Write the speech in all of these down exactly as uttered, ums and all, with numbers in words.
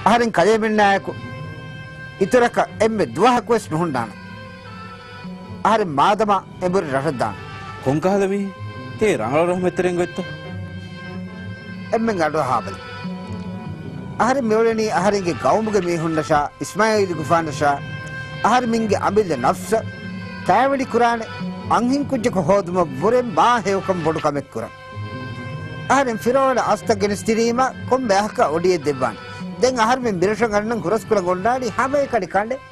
އަހަރެން ކަލޭމެންނާއެކު އިތުރަކަށް އެންމެ ދުވަހަކުވެސް ނުހުންނާނެ. އަހަރެން މާދަމާ އެނބުރި ރަށަށް ދާނެ. ކޮންކަހަލަ މީ؟ ތޭ ރަނގަޅު ރަޙްމަތްތެރިން ގޮތްތަ؟ އެންމެން އަޑުއަހާބަލަ. އަހަރެން މިއުޅެނީ އަހަރެންގެ ގައުމުގެ މީހުންނަށާ، އިސްމާޢީލުގެފާނަށާ، އަހަރެމެންގެ އަމިއްލަ ނަފްސަށް ކާވެނި ކުރާނެ އަންހެންކުއްޖަކު ހޯދުމަށްވުރެ މާ ހެޔޮކަން ބޮޑު ކަމެއް ކުރަން. އަހަރެން ފިރުޢައުނަށް އަސްތަށް ގެނެސްދިނީމާ ކޮންމެ އަހަކަށް އޮޑިއެއް ދެއްވާނެ. ދެން އަހަރެމެން މިރަށަށް އަންނަން ހުރަސްކުރަން އޮންނާނީ ހަމައެކަނި ކަނޑެއް.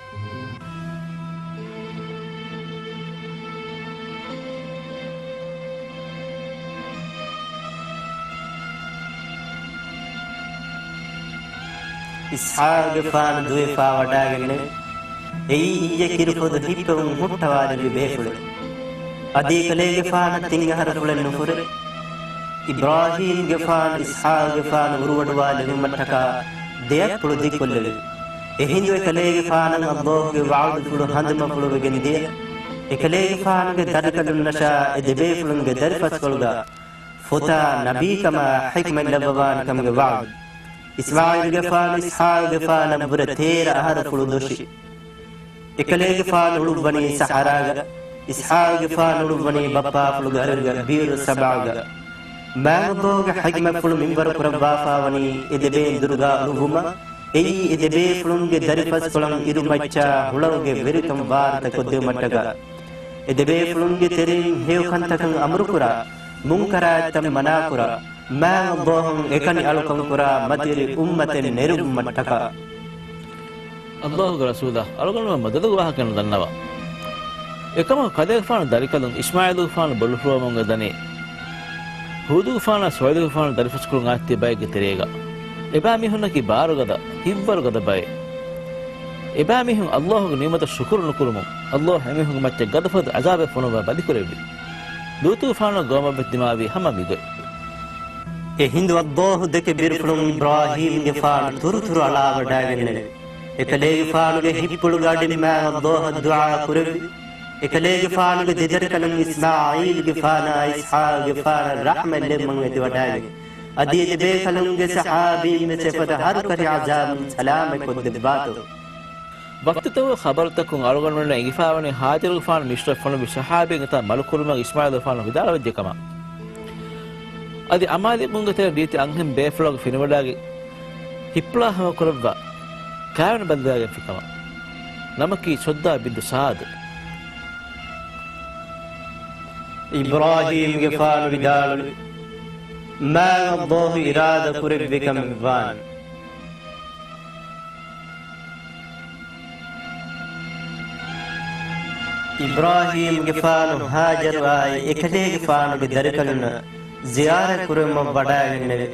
އިސްޙާޤުގެފާނު ދުވެފާ ވަޑާގެންނެވި. އެއީ އިއްޔެ ކިރުފޮދު ހިއްޕެވުން ހުއްޓަވާލެއްވި ބޭފުޅެއް. އަދި އެކަލޭގެފާނަށް ތިން އަހަރުފުޅެއް ނުފުރެ. އިބްރާހީމްގެފާނު އިސްޙާޤުގެފާނު އުރުވަޑުވާލެވުމަށްޓަކާ ދެއަތްޕުޅު ދިއްކޮށްލެވި. އެހިނދު އެކަލޭގެފާނަށް ﷲ ގެ ވަޢުދުފުޅު ހަނދުމަފުޅުވެގެން ދިޔަ، އެކަލޭގެފާނުގެ ދަރިކަލުންނަށާ އެ ދެބޭފުޅުންގެ ދަރިފަސްކޮޅުގަ ފޮތާ ނަބީކަމާ ޙިކްމަތް ލައްވަވާނެ ކަމުގެ ވަޢުދު. އިސްމާޢީލުގެފާނު އިސްޙާޤުގެފާނަށްވުރެ ތޭރަ އަހަރުފުޅު ދޮށި. އެކަލޭގެފާނު އުޅުއްވަނީ ޞަޙަރާގަ، އިސްޙާޤުގެފާނު އުޅުއްވަނީ ބައްޕާފުޅުގެ އަރިހުގަ ބީރު ސަބާގަ. މާތް ﷲ ގެ ޙިކްމަތްފުޅު މިންވަރު ކުރައްވާފާވަނީ އެ ދެބޭން ދުރުގާ އުޅުއްވުމަށް. އެއީ އެ ދެބޭފުޅުންގެ ދަރިފަސްކޮޅަށް އިރު މައްޗާ ހުޅަނގުގެ ވެރިކަން ވާރުތަ ކޮށްދެވުމަށްޓަކާ. އެ ދެބޭފުޅުންގެ ތެރެއިން ހެޔޮ ކަންތަކަށް އަމުރުކުރާ، މުންކަރާތްތައް މަނާކުރާ، މާތް ﷲ އަށް އެކަނި އަޅުކަން ކުރާ މަތިވެރި އުއްމަތެއް ނެރުއްވުމަށްޓަކާ. ﷲ ގެ ރަސޫލާ، އަޅުގަނޑުމެން މަދަދުގެ ވާހަކައެއް ނުދަންނަވާ. އެކަމަކު ކަލޭގެފާނު ދަރިކަލުން އިސްމާޢީލުގެފާނު ބޮޑުފުޅުވަމުން އެދަނީ ހޫދުގެފާނާ ޞާލިޙުގެފާނު ދަރިފަސްކޮޅުން އައްތި ބައެއްގެ ތެރޭގަ. އެބައިމީހުންނަކީ ބާރުގަދަ، ހިތްވަރުގަދަ ބައެއް. އެބައިމީހުން ﷲ ގެ ނިޢުމަތަށް ޝުކުރު ނުކުރުމުން، ﷲ އެމީހުންގެ މައްޗަށް ގަދަފަދަ ޢަޒާބެއް ފޮނުއްވާ ބަލިކުރެއްވި. ލޫޠުގެފާނާ ގައުމަށްވެސް ދިމާވީ ހަމަ މިގޮތް. އެހިނދު ﷲ ދެކެ ބިރުފުޅުން އިބްރާހީމްގެފާނު ތުރުތުރު އަޅާވަޑައިގެންނެވި. އެކަލޭގެފާނުގެ ހިތްޕުޅުގެ އަޑިން މާތް ﷲ އަށް ދުޢާ ކުރެއްވި. އެކަލޭގެފާނުގެ ދެދަރިކަލުން އިސްމާޢީލުގެފާނާ އިސްޙާޤުގެފާނަށް ރަޙްމަތް ލެއްވަން އެދިވަޑައިގެން، އަދި އެ ދެބޭކަލުންގެ ޞަޙާބީން ވެސް އެފަދަ ހަރުކަށި ޢަޒާބުން ސަލާމަތް ކޮށްދެއްވާތޯ. ވަގުތުތަކުގެ ޚަބަރުތަކުން އަޅުގަނޑުމެންނަށް އެނގިފާވަނީ ހާޖަރުގެފާނު މިޞްރަށް ފޮނުއްވި ޞަޙާބީން އެތާ މަލުކުރުމަށް އިސްމާޢީލުގެފާނު ވިދާޅުވެއްޖެ ކަމަށް. އަދި އަމާލިކުންގެ ތެރެއިން ރީތި އަންހެން ބޭފުޅަކު ފިނިވަޑައިގެން ހިތްޕުޅާ ހަމަކުރައްވާ ކާވެނި ބައްލަވައިގެންފި ކަމަށް. ނަމަކީ ޝައްދާދު ބިންތު ސާދު. އިބްރާހީމްގެފާނު ވިދާޅުވި، މާތް ﷲ އިރާދަ ކުރެއްވި ކަމެއް ވާން. އިބްރާހީމްގެފާނު ހާޖަރު އާއި އެކަލޭގެފާނުގެ ދަރިކަލުންނަށް ޒިޔާރަތް ކުރުމަށް ވަޑައިގެންނެވި.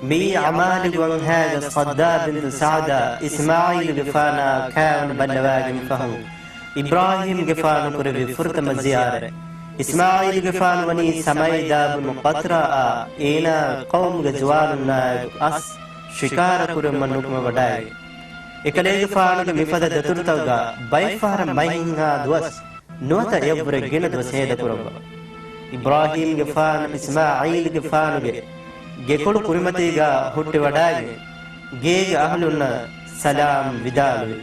މިއީ އަމާލިކު އަންހާގެ ޝައްދާދު ބިންތު ސާދާ އިސްމާޢީލުގެފާނާ ކާވެނި ބައްލަވައިގެން ފަހުން، އިބްރާހީމްގެފާނު ކުރެއްވި ފުރަތަމަ ޒިޔާރަތް. އިސްމާޢީލުގެފާނު ވަނީ ސަމައިދާ ބުނު ޤަތްރާއާ އޭނާ ޤައުމުގެ ޒުވާނުންނާއެކު އަސް ޝިކާރަ ކުރުމަށް ނުކުމެވަޑައިގެން. އެކަލޭގެފާނުގެ މިފަދަ ދަތުރުތަކުގަ ބައެއްފަހަރަށް މައިހިނގާ ދުވަސް ނުވަތަ އެއަށްވުރެ ގިނަ ދުވަސް ހޭދަކުރައްވާ. އިބްރާހީމްގެފާނު އިސްމާޢީލުގެފާނުގެ ގެކޮޅު ކުރިމަތީގަ ހުއްޓިވަޑައިގެން، ގޭގެ އަހުލުންނަށް ސަލާމް ވިދާޅުވި.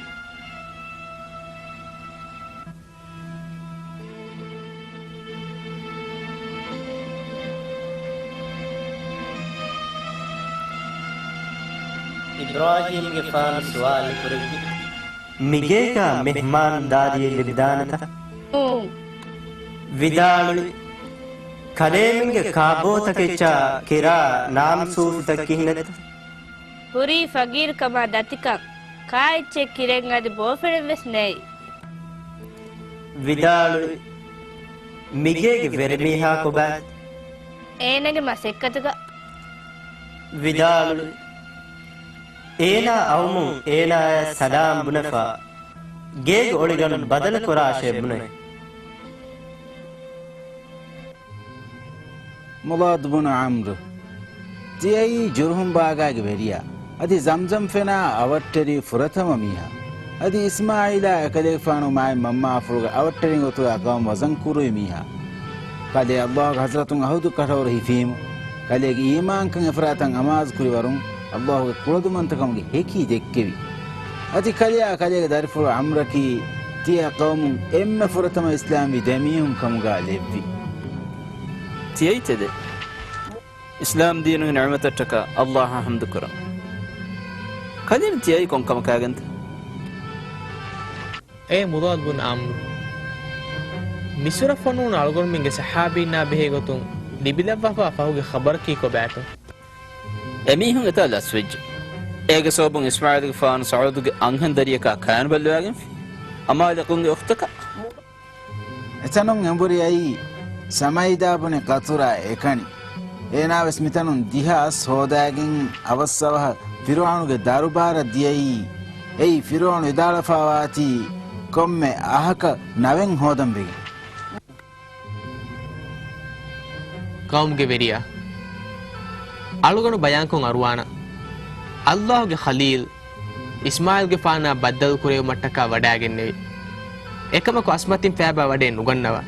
އިބްރާހީމްގެފާނު ސުވާލު ކުރެއްވި. މިގޭގަ މެހްމާން ދާދިއެއް ލިބިދާނެތަ؟ އޫން. ވިދާޅުވި، ކަލޭމެންގެ ކާބޯތަކެއްޗާ ކިރާ ނާމްސޫފިތައް ކިހިނެއްތަ؟ ހުރީ ފަގީރުކަމާ ދަތިކަން، ކާއެއްޗެއް ކިރެއް އަދި ބޯފެނެއް ވެސް ނެތް. ވިދާޅުވި، މިގޭގެ ވެރިމީހާ ކޮބާތަ؟ އޭނަގެ މަސައްކަތުގަ. ވިދާޅުވި، އޭނާ އައުމުން އޭނާޔަށް ސަލާމް ބުނެފާ، ގޭގެ އޮޅިގަނޑު ބަދަލު ކުރާށޭ ބުނެ. މުޟާދު ބުނު ޢަމްރު، ތިއައީ ޖުރުހުމް ބާގާގެ ވެރިޔާ، އަދި ޒަމްޒަމް ފެނާ އަވަށްޓެރި ފުރަތަމަ މީހާ، އަދި އިސްމާޢީލާ އެކަލޭގެފާނު މާތް މަންމާފުޅުގެ އަވަށްޓެރިން ގޮތުގަ ޤައުމު ވަޒަން ކުރުވި މީހާ. ކަލޭ ﷲ ގެ ޙަޟްރަތުން ޢަހުދު ކަށަވަރު ހިފީމު، ކަލޭގެ އީމާންކަން އެފަރާތަށް އަމާޒު ކުރިވަރުން، ﷲ ގެ ކުޅަދުމަންތަކަމުގެ ހެކީ ދެއްކެވި. އަދި ކަލެއާ ކަލޭގެ ދަރިފުޅު ޢަމްރަކީ ތިޔަ ޤައުމުން އެންމެ ފުރަތަމަ އިސްލާމްވި ދެމީހުން ކަމުގާ ލެއްވި. ތިޔައީ ތެދެއް. އިސްލާމް ދީނުގެ ނިޢުމަތަށްޓަކާ ﷲ އަށް ޙަމްދު ކުރަން. ކަލޭމެން ތިޔައީ ކޮން ކަމަކާގެންތަ؟ އޭ މުޟާދު ބުން ޢަމްރު، މިޞްރަށް ފޮނުވުނު އަޅުގަނޑުމެންގެ ޞަޙާބީންނާ ބެހޭގޮތުން ލިބިލައްވާފާ ފަހުގެ ޚަބަރަކީ ކޮބާތޯ؟ އެމީހުން އެތާ ލަސްވެއްޖެ. އޭގެ ސަބަބުން އިސްމާޢީލްގެފާނު ސަޢުދުގެ އަންހެން ދަރިޔަކާ ކައިން ބައްލަވާގެންފި. ޢަމާލިޤުންގެ އުޚްތަކަށް. އެތަނުން އެނބުރި އައީ ސަމައިދާ ބުނެ ޤަޠުރާ އެކަނި. އޭނާވެސް މިތަނުން ދިހަ އަސް ހޯދާގެން އަވަސްއަވަހަށް ފިރުޢައުނުގެ ދަރުބާރަށް ދިޔައީ. އެއީ ފިރުޢައުނު ވިދާޅުވެފާވާތީ ކޮންމެ އަހަކަށް ނަވެއް ހޯދަން ވެގެން. ޤައުމުގެ ވެރިޔާ، އަޅުގަނޑު ބަޔާންކޮށް އަރުވާނަން. ﷲ ގެ ޚަލީލް އިސްމާޢީލްގެފާނާ ބައްދަލުކުރެވުމަށްޓަކާ ވަޑާގެންނެވި. އެކަމަކު އަސްމަތިން ފޭބާ ވަޑައެއް ނުގަންނަވާ.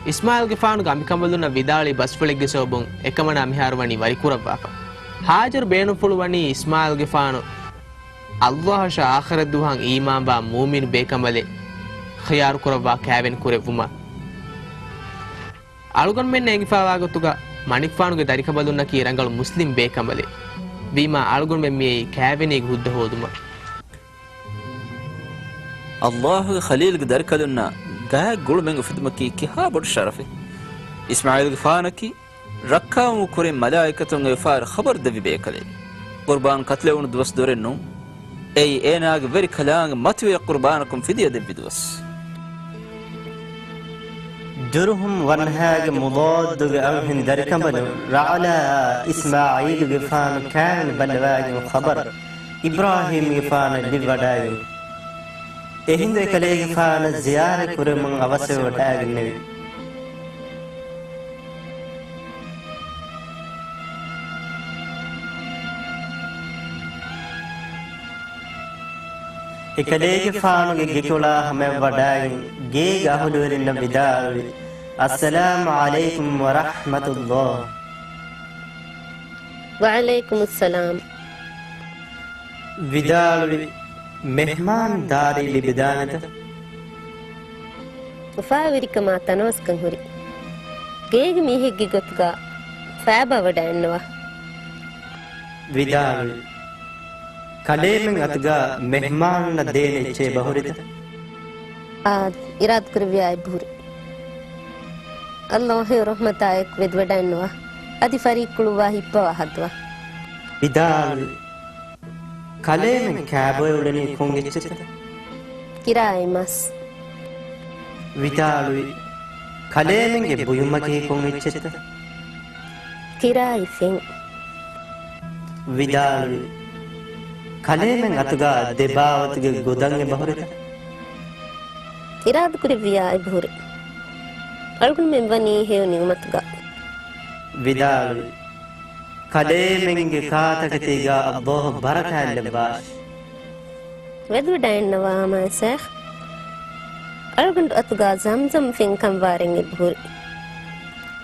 އިސްމާޢީލްގެފާނުގެ އަނބިކަނބަލުންނަށް ވިދާޅުވި ބަސްފުޅެއްގެ ސަބަބުން އެކަމަނާ މިހާރު ވަނީ ވަރިކުރައްވާފަ. ހާޖަރު ބޭނުންފުޅު ވަނީ އިސްމާޢީލްގެފާނު ﷲ އަށާ އާޚިރަތް ދުވަހަށް އީމާންވާ މުއުމިނު ބޭކަނބަލެއް ޚިޔާރުކުރައްވާ ކައިވެނި ކުރެއްވުމަށް. އަޅުގަނޑުމެންނަށް އެނގިފާވާ ގޮތުގަ މަނިކުފާނުގެ ދަރިކަނބަލުންނަކީ ރަނގަޅު މުސްލިމް ބޭކަނބަލެއް. ވީމާ އަޅުގަނޑުމެން މިއައީ ކައިވެނީގެ ހުއްދަ ހޯދުމަށް. ﷲ ގެ ޚަލީލްގެ ދަރިކަލުންނާ ގާތް ގުޅުމެއް އުފެދުމަކީ ކިހާ ބޮޑު ޝަރަފެއް. އިސްމާޢީލްގެފާނަކީ ރައްކާވުމުގެ ކުރިން މަލާއިކަތުން އެ ވިޔަފާރި ޚަބަރު ދެއްވި ބޭކަލެއް. ޤުރްބާން ކަތިލެވުނު ދުވަސް ދޮރެއް ނޫން. އެއީ އޭނާގެ ވެރި ކަލާނގެ މަތިވެރި ޤުރްބާނަކުން ފިދިޔަ ދެއްވި ދުވަސް. ޖުރުހުމް ވަންހާގެ މުޟާއްދުގެ އަންހެން ދަރިކަނބަލުން ރަޢުލާއާ އިސްމާޢީލުގެފާނު ކާވެނި ބައްލަވާގެން ޚަބަރު އިބްރާހީމްގެފާނަށް ލިބިވަޑައިގެން. އެހިނދު އެކަލޭގެފާނަށް ޒިޔާރަތް ކުރެވުމަށް އަވަސްވެވަޑައިގެންނެވި. އެކަލޭގެފާނުގެ ގެކޮޅާ ހަމަޔަށް ވަޑައިގެން ގޭގެ އަހުލުވެރިންނަށް ވިދާޅުވި، އައްސަލާމު ޢަލައިކުމް ވަރަޙްމަތުﷲ. ވަޢަލައިކުމުއްސަލާމް. ވިދާޅުވި، މެހްމާންދާރީ ލިބިދާނެތަ؟ އުފާވެރިކަމާ ތަނަވަސްކަން ހުރި. ގޭގެ މީހެއްގެ ގޮތުގަ ފައިބާ ވަޑައިންނަވާ. ވިދާޅުވި، ކަލޭމެން އަތުގަ މެހްމާނުންނަށް ދޭނެ އެއްޗެއް އެބަހުރިތަ؟ އާ، އިރާދަކުރެއްވިޔާ އެބަހުރި. ﷲ ހެޔޮ ރަޙްމަތާއެކު ވެދިވަޑައިންނަވާ. އަދި ފަރީއްކުޅުއްވާ ހިއްޕަވާ ހައްދަވާ. ވިދާޅުވި، ކަލޭމެން ކާބޮއެ އުޅެނީ ކޮން އެއްޗެއްތަ؟ ކިރާއި މަސް. ވިދާޅުވި، ކަލޭމެންގެ ބުއިމަކީ ކޮން އެއްޗެއްތަ؟ ކިރާއި ފެން. ވިދާޅުވި، ކަލޭމެން އަތުގަ ދެބާވަތުގެ ގުދަން އެބަހުރިތަ؟ އިރާދަކުރެއްވިޔާ އެބަހުރި. އަޅުގަނޑުމެން ވަނީ ހެޔޮ ނިޢުމަތުގަ. ވިދާޅުވި، ކަލޭމެންގެ ކާތަކެތީގަ ﷲ ބަރަކާތްލައްވާށި. ވެދިވަޑައިންނަވާ މާތް ޝައިޚް. އަޅުގަނޑު އަތުގަ ޒަމްޒަމް ފެން ކަންވާރެއް އެބަހުރި.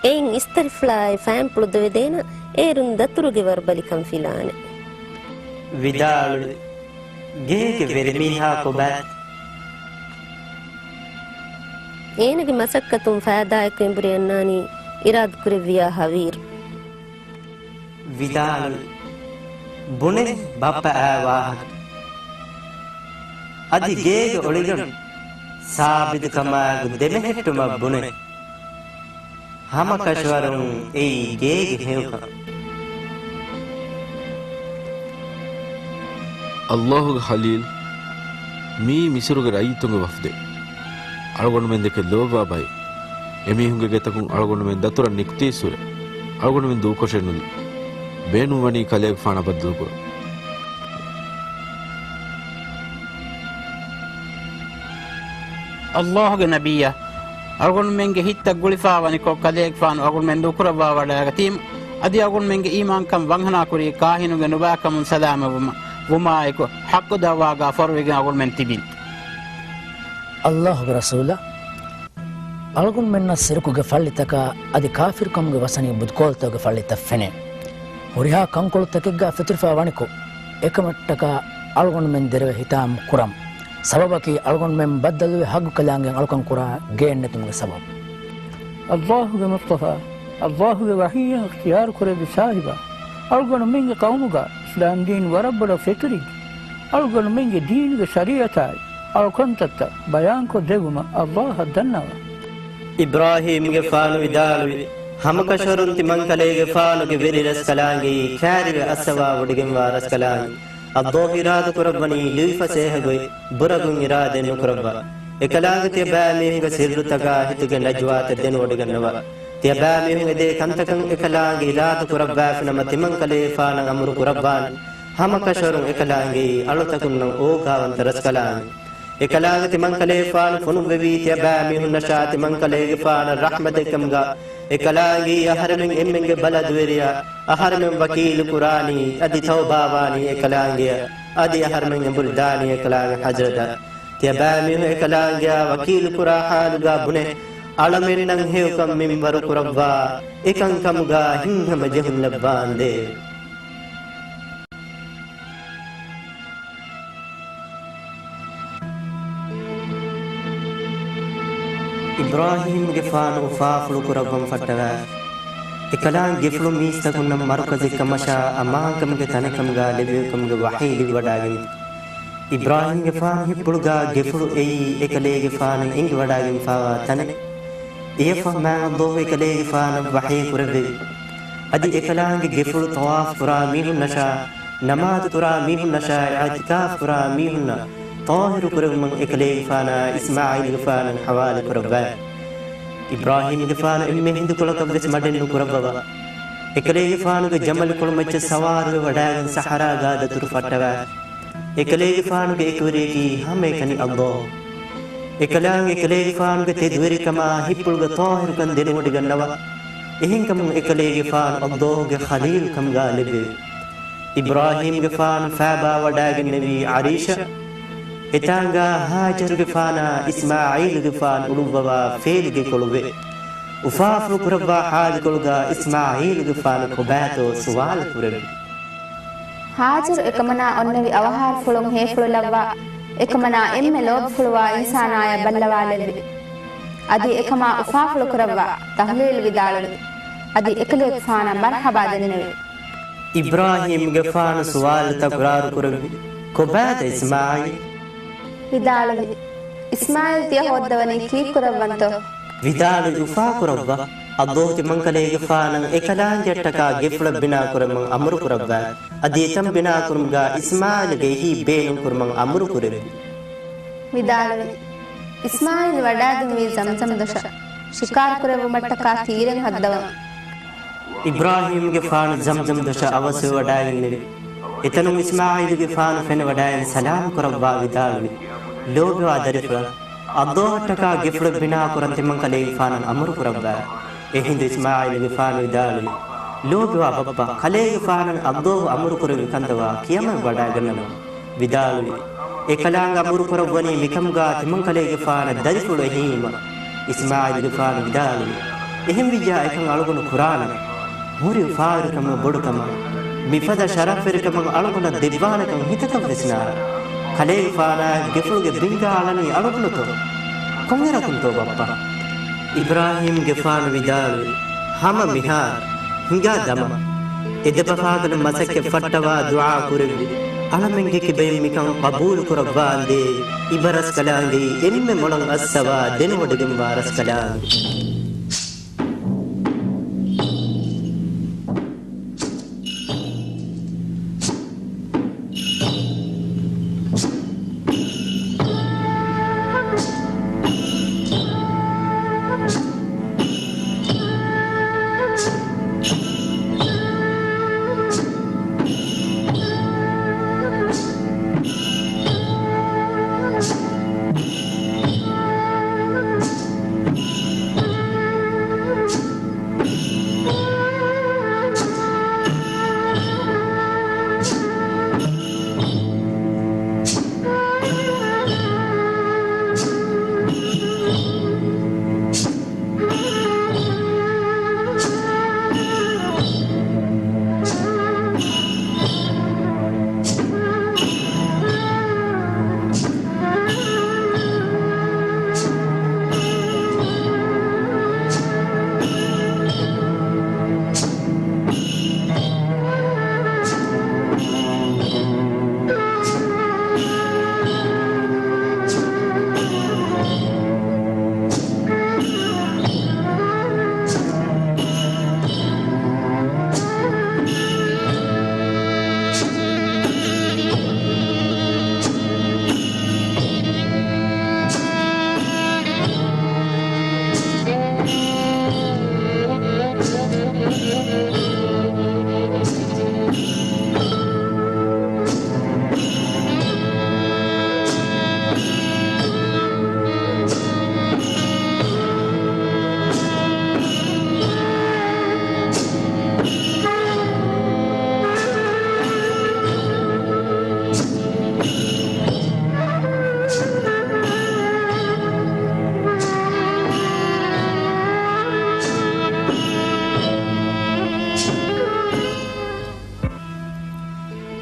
އެއިން އިސްތަށިފުޅާއި ފައިންޕުޅު ދެވެދޭނަ އޭރުން ދަތުރުގެ ވަރުބަލިކަން ފިލާނެ. ވިދާޅުވި، ގޭގެ ވެރިމީހާ ކޮބާތަ؟ އޭނަގެ މަސައްކަތުން ފައިދާއެކު އެނބުރި އަންނާނީ އިރާދަކުރެއްވިޔާ ހަވީރު. ވިދާޅުވި، ބުނެ ބައްޕަ އާ ވާހަކަ. އަދި ގޭގެ އޮޅިގަނޑު ސާބިތުކަމާއެކު ދެމެހެއްޓުމަށް ބުނެ. ހަމަކަށަވަރުން އެއީ ގޭގެ ހެޔޮކަން. ﷲ ގެ ޚަލީލް، މިއީ މިސުރުގެ ރައްޔިތުންގެ ވަފްދެއް. އަޅުގަނޑުމެން ދެކެ ލޯބިވާ ބައެއް. އެމީހުންގެ ގެތަކުން އަޅުގަނޑުމެން ދަތުރަށް ނިކުތީއްސުރެ، އަޅުގަނޑުމެން ދޫކޮށެއް ނުލިބި. ބޭނުންވަނީ ކަލޭގެފާނާ ބައްދަލުކުރަން. ﷲ ގެ ނަބިއްޔާ، އަޅުގަނޑުމެންގެ ހިތްތައް ގުޅިފައިވަނިކޮށް، ކަލޭގެފާނު އަޅުގަނޑުމެން ދޫކުރައްވާވަޑައިގަތީމު، އަދި އަޅުގަނޑުމެންގެ އީމާންކަން ވަންހަނާކުރީ ކާހިނުގެ ނުބައިކަމުން ސަލާމަތްވުމަށް ވުމާއެކު، ޙައްޤު ދަޢުވާގާ ފޮރުވިގެން އަޅުގަނޑުމެން ތިބިން. ﷲ ގެ ރަސޫލާ، އަޅުގަނޑުމެންނަށް ޝިރުކުގެ ފައްޅިތަކާ އަދި ކާފިރުކަމުގެ ވަސަނީ ބުދުކޯލުތަކުގެ ފައްޅިތައް ފެނޭ. ހުރިހާ ކަންކޮޅުތަކެއްގާ ފެތުރިފައި ވަނިކޮށް، އެކަމަށްޓަކާ އަޅުގަނޑުމެން ދެރަވެ ހިތާމަ ކުރަން. ސަބަބަކީ އަޅުގަނޑުމެން ބައްދަލުވެ ޙައްޤު ކަލާނގެއަށް އަޅުކަން ކުރާ ގެއެއް ނެތުމުގެ ސަބަބު. ﷲގެ މުޞްޠަފާ، ﷲގެ ވަޙީއަށް އިޚްތިޔާރު ކުރެއްވި ސާހިބާ، އަޅުގަނޑުމެންގެ ޤައުމުގަ އިސްލާމް ދީން ވަރަށް ބޮޑަށް ފެތުރިއްޖެ. އަޅުގަނޑުމެންގެ ދީނުގެ ޝަރީޢަތާއި އަޅުކަންތައްތައް ބަޔާންކޮށް ދެއްވުމަށް ﷲއަށް ދަންނަވަން. އިބްރާހީމްގެފާނު ވިދާޅުވި، ހަމަކަށަވަރުން ތިމަންކަލޭގެފާނުގެ ވެރި ރަސްކަލާނގެއީ ކާރިވެ އައްސަވާ ވޮޑިގެންވާ ރަސްކަލާނގެ. ﷲ އިރާދަކުރައްވަނީ ލުއިފަސޭހަގޮތް ބުރަގުން އިރާދައެއް ނުކުރައްވާ. އެކަލާނގެ ތިޔަބައިމީހުންގެ ސިއްރުތަކާ ހިތުގެ ނަޖްވާތައް ދެނެވޮޑިގަންނަވާ. ތިޔަބައިމީހުން އެދޭ ކަންތަކަށް އެކަލާނގެ އިރާދަކުރައްވާފިނަމަ ތިމަންކަލޭގެފާނަށް އަމުރު ކުރައްވާނެ. ހަމަކަށަވަރުން އެކަލާނގެއީ އަޅުތަކުންނަށް އޯގާވަންތަ ރަސްކަލާނގެ. އެކަލާނގެ ތިމަންކަލޭގެފާނު ފޮނުއްވެވީ ތިޔަބައިމީހުންނަށާ ތިމަންކަލޭގެފާނަށް ރަޙްމަތެއްކަމުގަ. އެކަލާނގެއީ އަހަރެމެން އެންމެންގެ ބަލަދުވެރިޔާ، އަހަރެމެން ވަކީލު ކުރާނީ، އަދި ތައުބާވާނީ އެކަލާނގެއަށް، އަދި އަހަރެމެން އެނބުރިދާނީ އެކަލާނގެ ޙަޟްރަތަށް. ތިޔަބައިމީހުން އެކަލާނގެއާ ވަކީލު ކުރާ ޙާލުގަ ބުނޭ، އަޅަމެންނަށް ހެޔޮކަން މިންވަރު ކުރައްވާ، އެކަންކަމުގަ ހިތްހަމަޖެހުން ލައްވާނދޭވެ. އިބްރާހީމްގެފާނު އުފާފުޅު ކުރައްވަން ފައްޓަވާ. އެކަލާނގެ ގެފުޅު މީސްތަކުންނަށް މަރުކަޒެއްކަމަށާ އަމާންކަމުގެ ތަނެއްކަމުގަ ލެއްވިކަމުގެ ވަޙީ ލިބިވަޑާގެން. އިބްރާހީމްގެފާނު ހިތްޕުޅުގަ ގެފުޅު އެއީ އެކަލޭގެފާނަށް އެނގިވަޑާގެންފާވާ ތަނެއް. އެޔަށްފަހު މާތް ﷲ އެކަލޭގެފާނަށް ވަޙީ ކުރެއްވެވި. އަދި އެކަލާނގެ ގެފުޅު ޠަވާފު ކުރާ މީހުންނަށާ، ނަމާދު ކުރާ މީހުންނަށާ، އިޢުތިކާފު ކުރާ މީހުންނަށް ޠާހިރު ކުރެވުމަށް އެކަލޭގެފާނާ އިސްމާޢީލްގެފާނަށް ޙަވާލު ކުރައްވާ. އިބްރާހީމްގެފާނު އެންމެ ހިނދުކޮޅަކަށް ވެސް މަޑެއް ނުކުރައްވަވާ. އެކަލޭގެފާނުގެ ޖަމަލުކޮޅުމައްޗަށް ސަވާރުވެ ވަޑާގެން ސަހަރާގާ ދަތުރު ފައްޓަވާ. އެކަލޭގެފާނުގެ އެކުވެރިޔަކީ ހަމައެކަނި ﷲ. އެކަލާނގެ އެކަލޭގެފާނުގެ ތެދުވެރިކަމާ ހިތްޕުޅުގެ ޠާހިރުކަން ދެނެވޮޑިގަންނަވާ. އެހެންކަމުން އެކަލޭގެފާނު ﷲގެ ޚަލީލު ކަމުގަ ލެއްވެވި. އިބްރާހީމްގެފާނު ފާބާ ވަޑާގެންނެވީ ޢަރީޝަށް. އެތާނގާ ހާޖަރުގެފާނާ އިސްމާޢީލުގެފާނު އުޅުއްވަވާ ފޭލިގެކޮޅުވެ. އުފާފުޅު ކުރައްވާ ޙާލުކޮޅުގަ އިސްމާޢީލުގެފާނު ކޮބާތޯ ސުވާލު ކުރެއްވި. ހާޖަރު އެކަމަނާ އޮންނެވި އަވަހާރަފުޅުން ހޭފުޅު ލައްވާ، އެކަމަނާ އެންމެ ލޯބިފުޅުވާ އިންސާނާޔަށް ބައްލަވާލެއްވި. އަދި އެކަމާ އުފާފުޅު ކުރައްވާ، ތަހުލީލު ވިދާޅުވި. އަދި އެކަލޭގެފާނަށް މަރްޙަބާ ދެންނެވި. އިބްރާހީމްގެފާނު ސުވާލު ތަކުރާރު ކުރެއްވި، ކޮބާތަ އިސްމާޢީލް؟ ވިދާޅުވި، އިސްމާޢީލް ތިޔަ ހޯއްދަވަނީ ކީއްކުރައްވަންތޯ؟ ވިދާޅުވި، އުފާކުރައްވާ. ﷲ ތިމަންކަލޭގެފާނަށް އެކަލާނގެއަށްޓަކާ ގެފުޅެއް ބިނާކުރަމުން އަމުރުކުރައްވާ. އަދި އެތަން ބިނާކުރުމުގަ އިސްމާޢީލްގެ އެހީ ބޭނުންކުރުމަށް އަމުރުކުރެއްވި. ވިދާޅުވި، އިސްމާޢީލް ވަޑާގެންވީ ޒަމްޒަމް ދޮށަށް ޝިކާރުކުރެއްވުމަށްޓަކާ ތީރެއް ހައްދަވަން. އިބްރާހީމްގެފާނު ޒަމްޒަމް ދޮށަށް އަވަސްވެވަޑާގެންނެވި. އެތަނުން އިސްމާޢީލުގެފާނު ފެނިވަޑާގެން ސަލާމް ކުރައްވާ ވިދާޅުވި، ލޯބިވާ ދަރިފުޅާ، ﷲއަށްޓަކާ ގެފުޅެއް ބިނާކުރަން ތިމަންކަލޭގެފާނަށް އަމުރުކުރައްވާ. އެހިނދު އިސްމާޢީލުގެފާނު ވިދާޅުވި، ލޯބިވާ ބައްޕަ، ކަލޭގެފާނަށް ﷲ އަމުރުކުރެއްވި ކަންތައް ވާ ކިޔަމަން ވަޑާގަންނަމު. ވިދާޅުވި، އެކަލާނގެ އަމުރު ކުރައްވަނީ މިކަމުގާ ތިމަންކަލޭގެފާނަށް ދަރިފުޅު އެހީވުމަށް. އިސްމާޢީލުގެފާނު ވިދާޅުވި، އެހެންވިއްޔާ އެކަން އަޅުގަނޑު ކުރާނަން. ހުރި އުފާވެރިކަމާ ބޮޑުކަމާ، މިފަދަ ޝަރަފްވެރިކަމަށް އަޅުގަނޑަށް ދެއްވާނެކަން ހިތަކަށް ވެސް ނާރާ. ކަލޭގެފާނާ ގެފުޅުގެ ބިންގާ އަޅަނީ އަޅުގަނޑުތޯ؟ ކޮންއިރަކުންތޯ ބައްޕަ؟ އިބްރާހީމްގެފާނު ވިދާޅުވި، ހަމަ މިހާރު ހިނގާ ދަމާ. އެ ދެބަފާގަނޑު މަސައްކަތް ފައްޓަވާ ދުޢާ ކުރެއްވި. އަޅަމެންގެ ކިބައިން މިކަން ޤަބޫލު ކުރައްވާނދޭ. އިބަރަސްކަލާނގެއީ އެންމެ މޮޅަށް އައްސަވާ ދެނެވޮޑިގެންވާ ރަސްކަލާނގެ.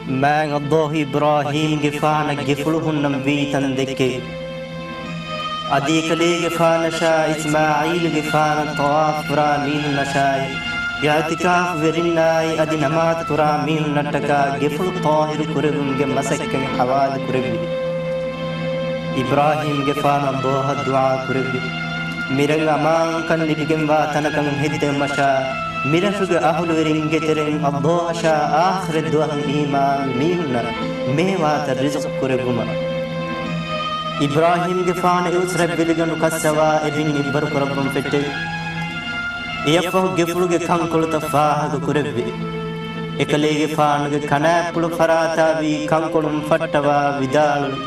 މާތް ﷲ އިބްރާހީމްގެފާނަށް ގެފުޅު ހުންނަން ވީތަން ދެއްކެވި. އަދި އެކަލޭގެފާނަށާ އިސްމާޢީލްގެފާނަށް ޠަވާފު ކުރާ މީހުންނަށާއި، އިޢުތިކާފުވެރިންނާއި އަދި ނަމާދު ކުރާ މީހުންނަށްޓަކާ ގެފުޅު ޠާހިރު ކުރެއްވުމުގެ މަސައްކަތް ޙަވާލު ކުރެއްވި. އިބްރާހީމްގެފާނު ﷲ އަށް ދުޢާ ކުރެއްވި. މިރަށް އަމާންކަން ލިބިގެންވާ ތަނަކަށް ހެއްދެވުމަށާ، މިރަށުގެ އަހުލުވެރިންގެ ތެރެއިން ﷲ އަށާ އާޚިރަތް ދުވަހަށް އީމާންވި މީހުންނަށް މޭވާތައް ރިޒުޤު ކުރެއްވުމަށް. އިބްރާހީމްގެފާނު އެއުސް ރަތްވެލިގަނޑު ކައްސަވާ އެ ބިން މިންވަރު ކުރައްވަން ފެއްޓެވި. އެއަށްފަހު ގެފުޅުގެ ކަންކޮޅުތައް ފާހަގަ ކުރެއްވި. އެކަލޭގެފާނުގެ ކަނާތްޕުޅު ފަރާތާ ވީ ކަންކޮޅުން ފައްޓަވާ ވިދާޅުވި.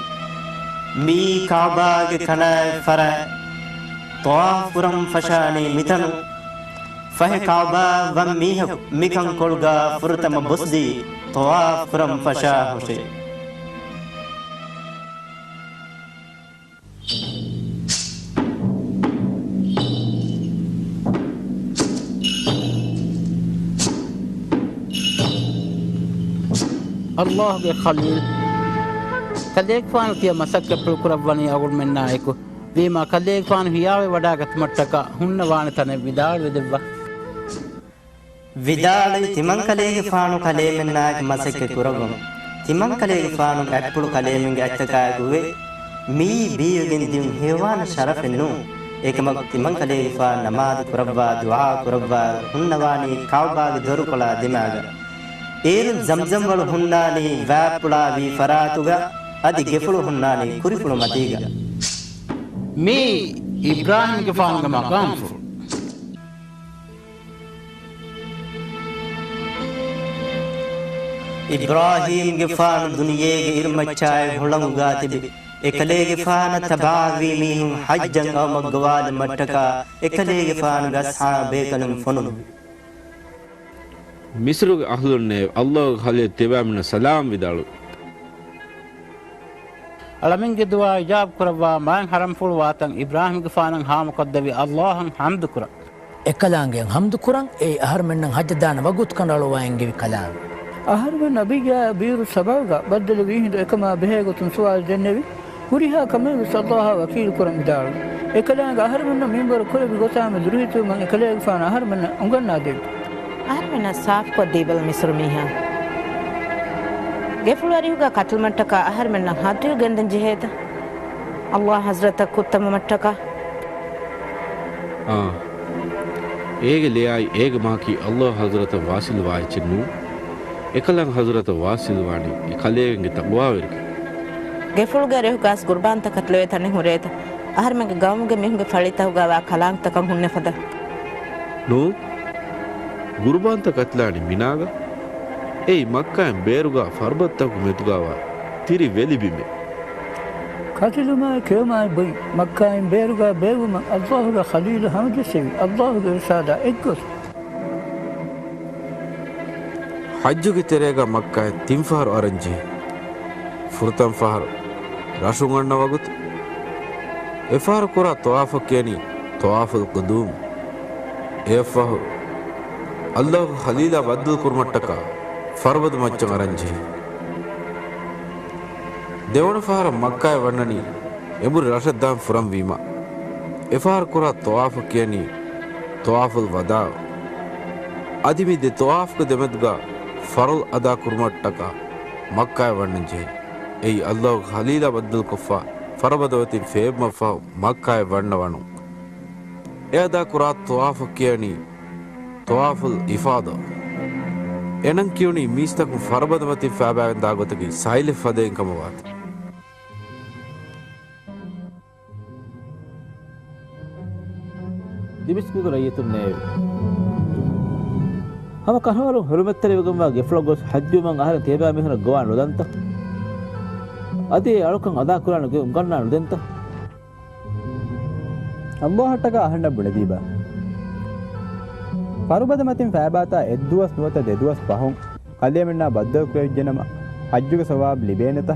މިއީ ކަޢުބާގެ ކަނާތް ފަރާތް. ޠަވާފު ކުރަން ފަށާނީ މިތަނުން. ފަހެ ކަޢުބާއަށް ވަން މީހަކު މި ކަންކޮޅުގާ ފުރަތަމަ ބޮސްދީ ޠަވާފު ކުރަން ފަށާ ހުށެވި. ﷲގެ ޚަލީލް ކަލޭގެފާނު ތިޔަ މަސައްކަތްޕުޅު ކުރައްވަނީ އަޅުގަނޑުމެންނާއެކު. ވީމާ ކަލޭގެފާނު ހިޔާވެވަޑާގަތުމަށްޓަކާ ހުންނަވާނެ ތަނެއް ވިދާޅުވެދެއްވާ. ވިދާޅުވި ތިމަންކަލޭގެފާނު ކަލޭމެންނާއެކު މަސައްކަތް ކުރައްވަމު. ތިމަންކަލޭގެފާނު އަތްޕުޅު ކަލޭމެންގެ އަތްތަކާއެކު އެ މިއީ ބީވެގެން ދިޔުން ހެޔޮވާނެ ޝަރަފެއް ނޫން. އެކަމަކު ތިމަންކަލޭގެފާނު ނަމާދު ކުރައްވާ، ދުޢާ ކުރައްވާ ހުންނަވާނީ ކަޢުބާގެ ދޮރުކޮޅާ ދިމާގަ. އޭރުން ޒަމްޒަމް ވަޅު ހުންނާނީ ވާތްޕުޅާ ވީ ފަރާތުގަ، އަދި ގެފުޅު ހުންނާނީ ކުރިފުޅު މަތީގަ. މިއީ އިބްރާހީމްގެފާނުގެ މަޤާމްފުޅު. އިބްރާހީމްގެފާނު ދުނިޔޭގެ އިރުމައްޗާއި ހުޅަނގުގާ ތިބި އެކަލޭގެފާނަށް ތަބަޢަވީ މީހުން ޙައްޖަށް އައުމަށް ގޮވާލުމަށްޓަކާ އެކަލޭގެފާނުގެ އަޞްޙާބު ބޭކަލުން ފޮނުއްވި. މިޞްރުގެ އަހްލުންނޭވެ! ﷲގެ ޚަލީލް ތިޔަބައިމީހުންނަށް ސަލާމް ވިދާޅުވި. އަޅަމެންގެ ދުޢާ އިޖާބަ ކުރައްވާ މާތް ޙަރަމްފުޅު ވާތަން އިބްރާހީމްގެފާނަށް ޙާމަކޮށްދެއްވި ﷲ އަށް ޙަމްދު ކުރަން. އެކަލާނގެ އަށް ޙަމްދު ކުރަން. އެއީ އަހަރުމެންނަށް ޙައްޖަށް ދާނެ ވަގުތު ކަނޑައަޅުއްވާ އެންގެވި ކަލާނގެ. އަހަރުމެން ނަބިއްޔާ ބީރު ސަބައުގަ ބައްދަލުވީ ހިނދު އެކަމާ ބެހޭގޮތުން ސުވާލު ދެންނެވި. ހުރިހާ ކަމެއްވެސް ﷲ އާ ވަކީލު ކުރަން ވިދާޅުވި. އެކަލާނގެ އަހަރުމެންނަށް މިންވަރު ކުރެއްވި ގޮތާމެދު ރުހިތުވުމަށް އެކަލޭގެފާނު އަހަރުމެންނަށް އުނގަންނާދެއްވި. އަހަރުމެންނަށް ސާފުކޮށްދީބަލަ މިޞްރު މީހާ. ގެފުޅު އަރިހުގަ ކަތުލުމަށްޓަކާ އަހަރުމެންނަށް ހަދުޔު ގެންދަން ޖެހޭތަ؟ ﷲ ޙަޟްރަތަށް ކުއްތަމުމަށްޓަކާ. އާނ. އޭގެ ލެޔާއި އޭގެ މަހަކީ ﷲ ޙަޟްރަތަށް ވާޞިލުވާ އެއްޗެއް ނޫން. އެކަލާނގެ ޙަޟްރަތަށް ވާޞިލުވާނީ އެ ކަލޭގެންގެ ތަޤްވާވެރިކަން. ގެފުޅުގެ އަރިހުގަސް ގުރުބާންތައް ކަތުލުވޭ ތަނެއް ހުރޭތަ؟ އަހަރުމެންގެ ގައުމުގެ މީހުންގެ ފަޅިތަކުގަވާ ކަލާނގެތަކަށް ހުންނެފަދަ. ނޫން. ގުރުބާންތައް ކަތުލާނީ މިނާގަ. އެއީ މައްކާއިން ބޭރުގަ ފަރުބަދަތަކުގެ މެދުގަވާ ތިރި ވެލިބިމެއް. ކަތިލުމާއި ކެއުމާއި ބޮއި މައްކާއިން ބޭރުގަ ބޭއްވުމަށް ﷲގެ ޚަލީލު ހަމަޖެއްސެވި. ﷲގެ އިރުޝާދާ އެއްގޮތަށް. ޙައްޖުގެ ތެރޭގަ މައްކާއިން ތިން ފަހަރު އަރަންޖެހޭ. ފުރަތަމަ ފަހަރު ރަށު އުނގަންނަ ވަގުތު. އެފަހަރު ކުރާ ޠަވާފަށް ކިޔަނީ ޠަވާފުލް ޤުދޫމް. އެއަށްފަހު، ﷲގެ ޚަލީލާ ބައްދަލު ކުރުމަށްޓަކާ ފަރުބަދަ މައްޗަށް އަރަންޖެހޭ. ދެވަނަ ފަހަރަށް މައްކާއަށް ވަންނަނީ އެނބުރި ރަށަށް ދާން ފުރަން ވީމަ، އެފަހަރު ކުރާ ޠަވާފަށް ކިޔަނީ ޠަވާފުލް ވަދާޢު. އަދި މި ދެ ޠަވާފުގެ ދެމެދުގަ ފަރުޟު އަދާ ކުރުމަށްޓަކާ މައްކާއަށް ވަންނަން ޖެހޭ. އެއީ ﷲގެ ޚަލީލާ ބައްދަލުކޮށްފަ ފަރުބަދަ މަތިން ފޭބުމަށްފަހު މައްކާއަށް ވަންނަވަނުން. އެ އަދާ ކުރާ ޠަވާފަށް ކިޔަނީ ޠަވާފުލް އިފާޟާ. އެނަން ކިޔުނީ މީސްތަކުން ފަރުބަދަ މަތިން ފައިބާގެން ދާ ގޮތަކީ ސައިލެއް ފަދައިން ކަމަށް ވާތީ. ދިމިޝްޤުގެ ރައްޔިތުންނޭވެ! ހަމަ ކަންހަވަރުން ޙުރުމަތްތެރިވެގެންވާ ގެފުޅަށް ގޮސް ޙައްޖުވުމަށް އަހަރެން ތިޔަބައިމީހުނަށް ގޮވާ ނުދަންތަ؟ އަދި އެ އަޅުކަން އަދާކުރާނެ ގޮތް އުނގަންނާ ނުދެންތަ؟ ﷲއަށްޓަކާ އަހަންނަށް ބުނެދީބަ. ފަރުބަދަ މަތިން ފައިބާތާ އެއްދުވަސް ނުވަތަ ދެދުވަސް ފަހުން ކަލޭމެންނާ ބައްދަލުކުރެވިއްޖެނަމަ، ޙައްޖުގެ ސަވާބު ލިބޭނެތަ؟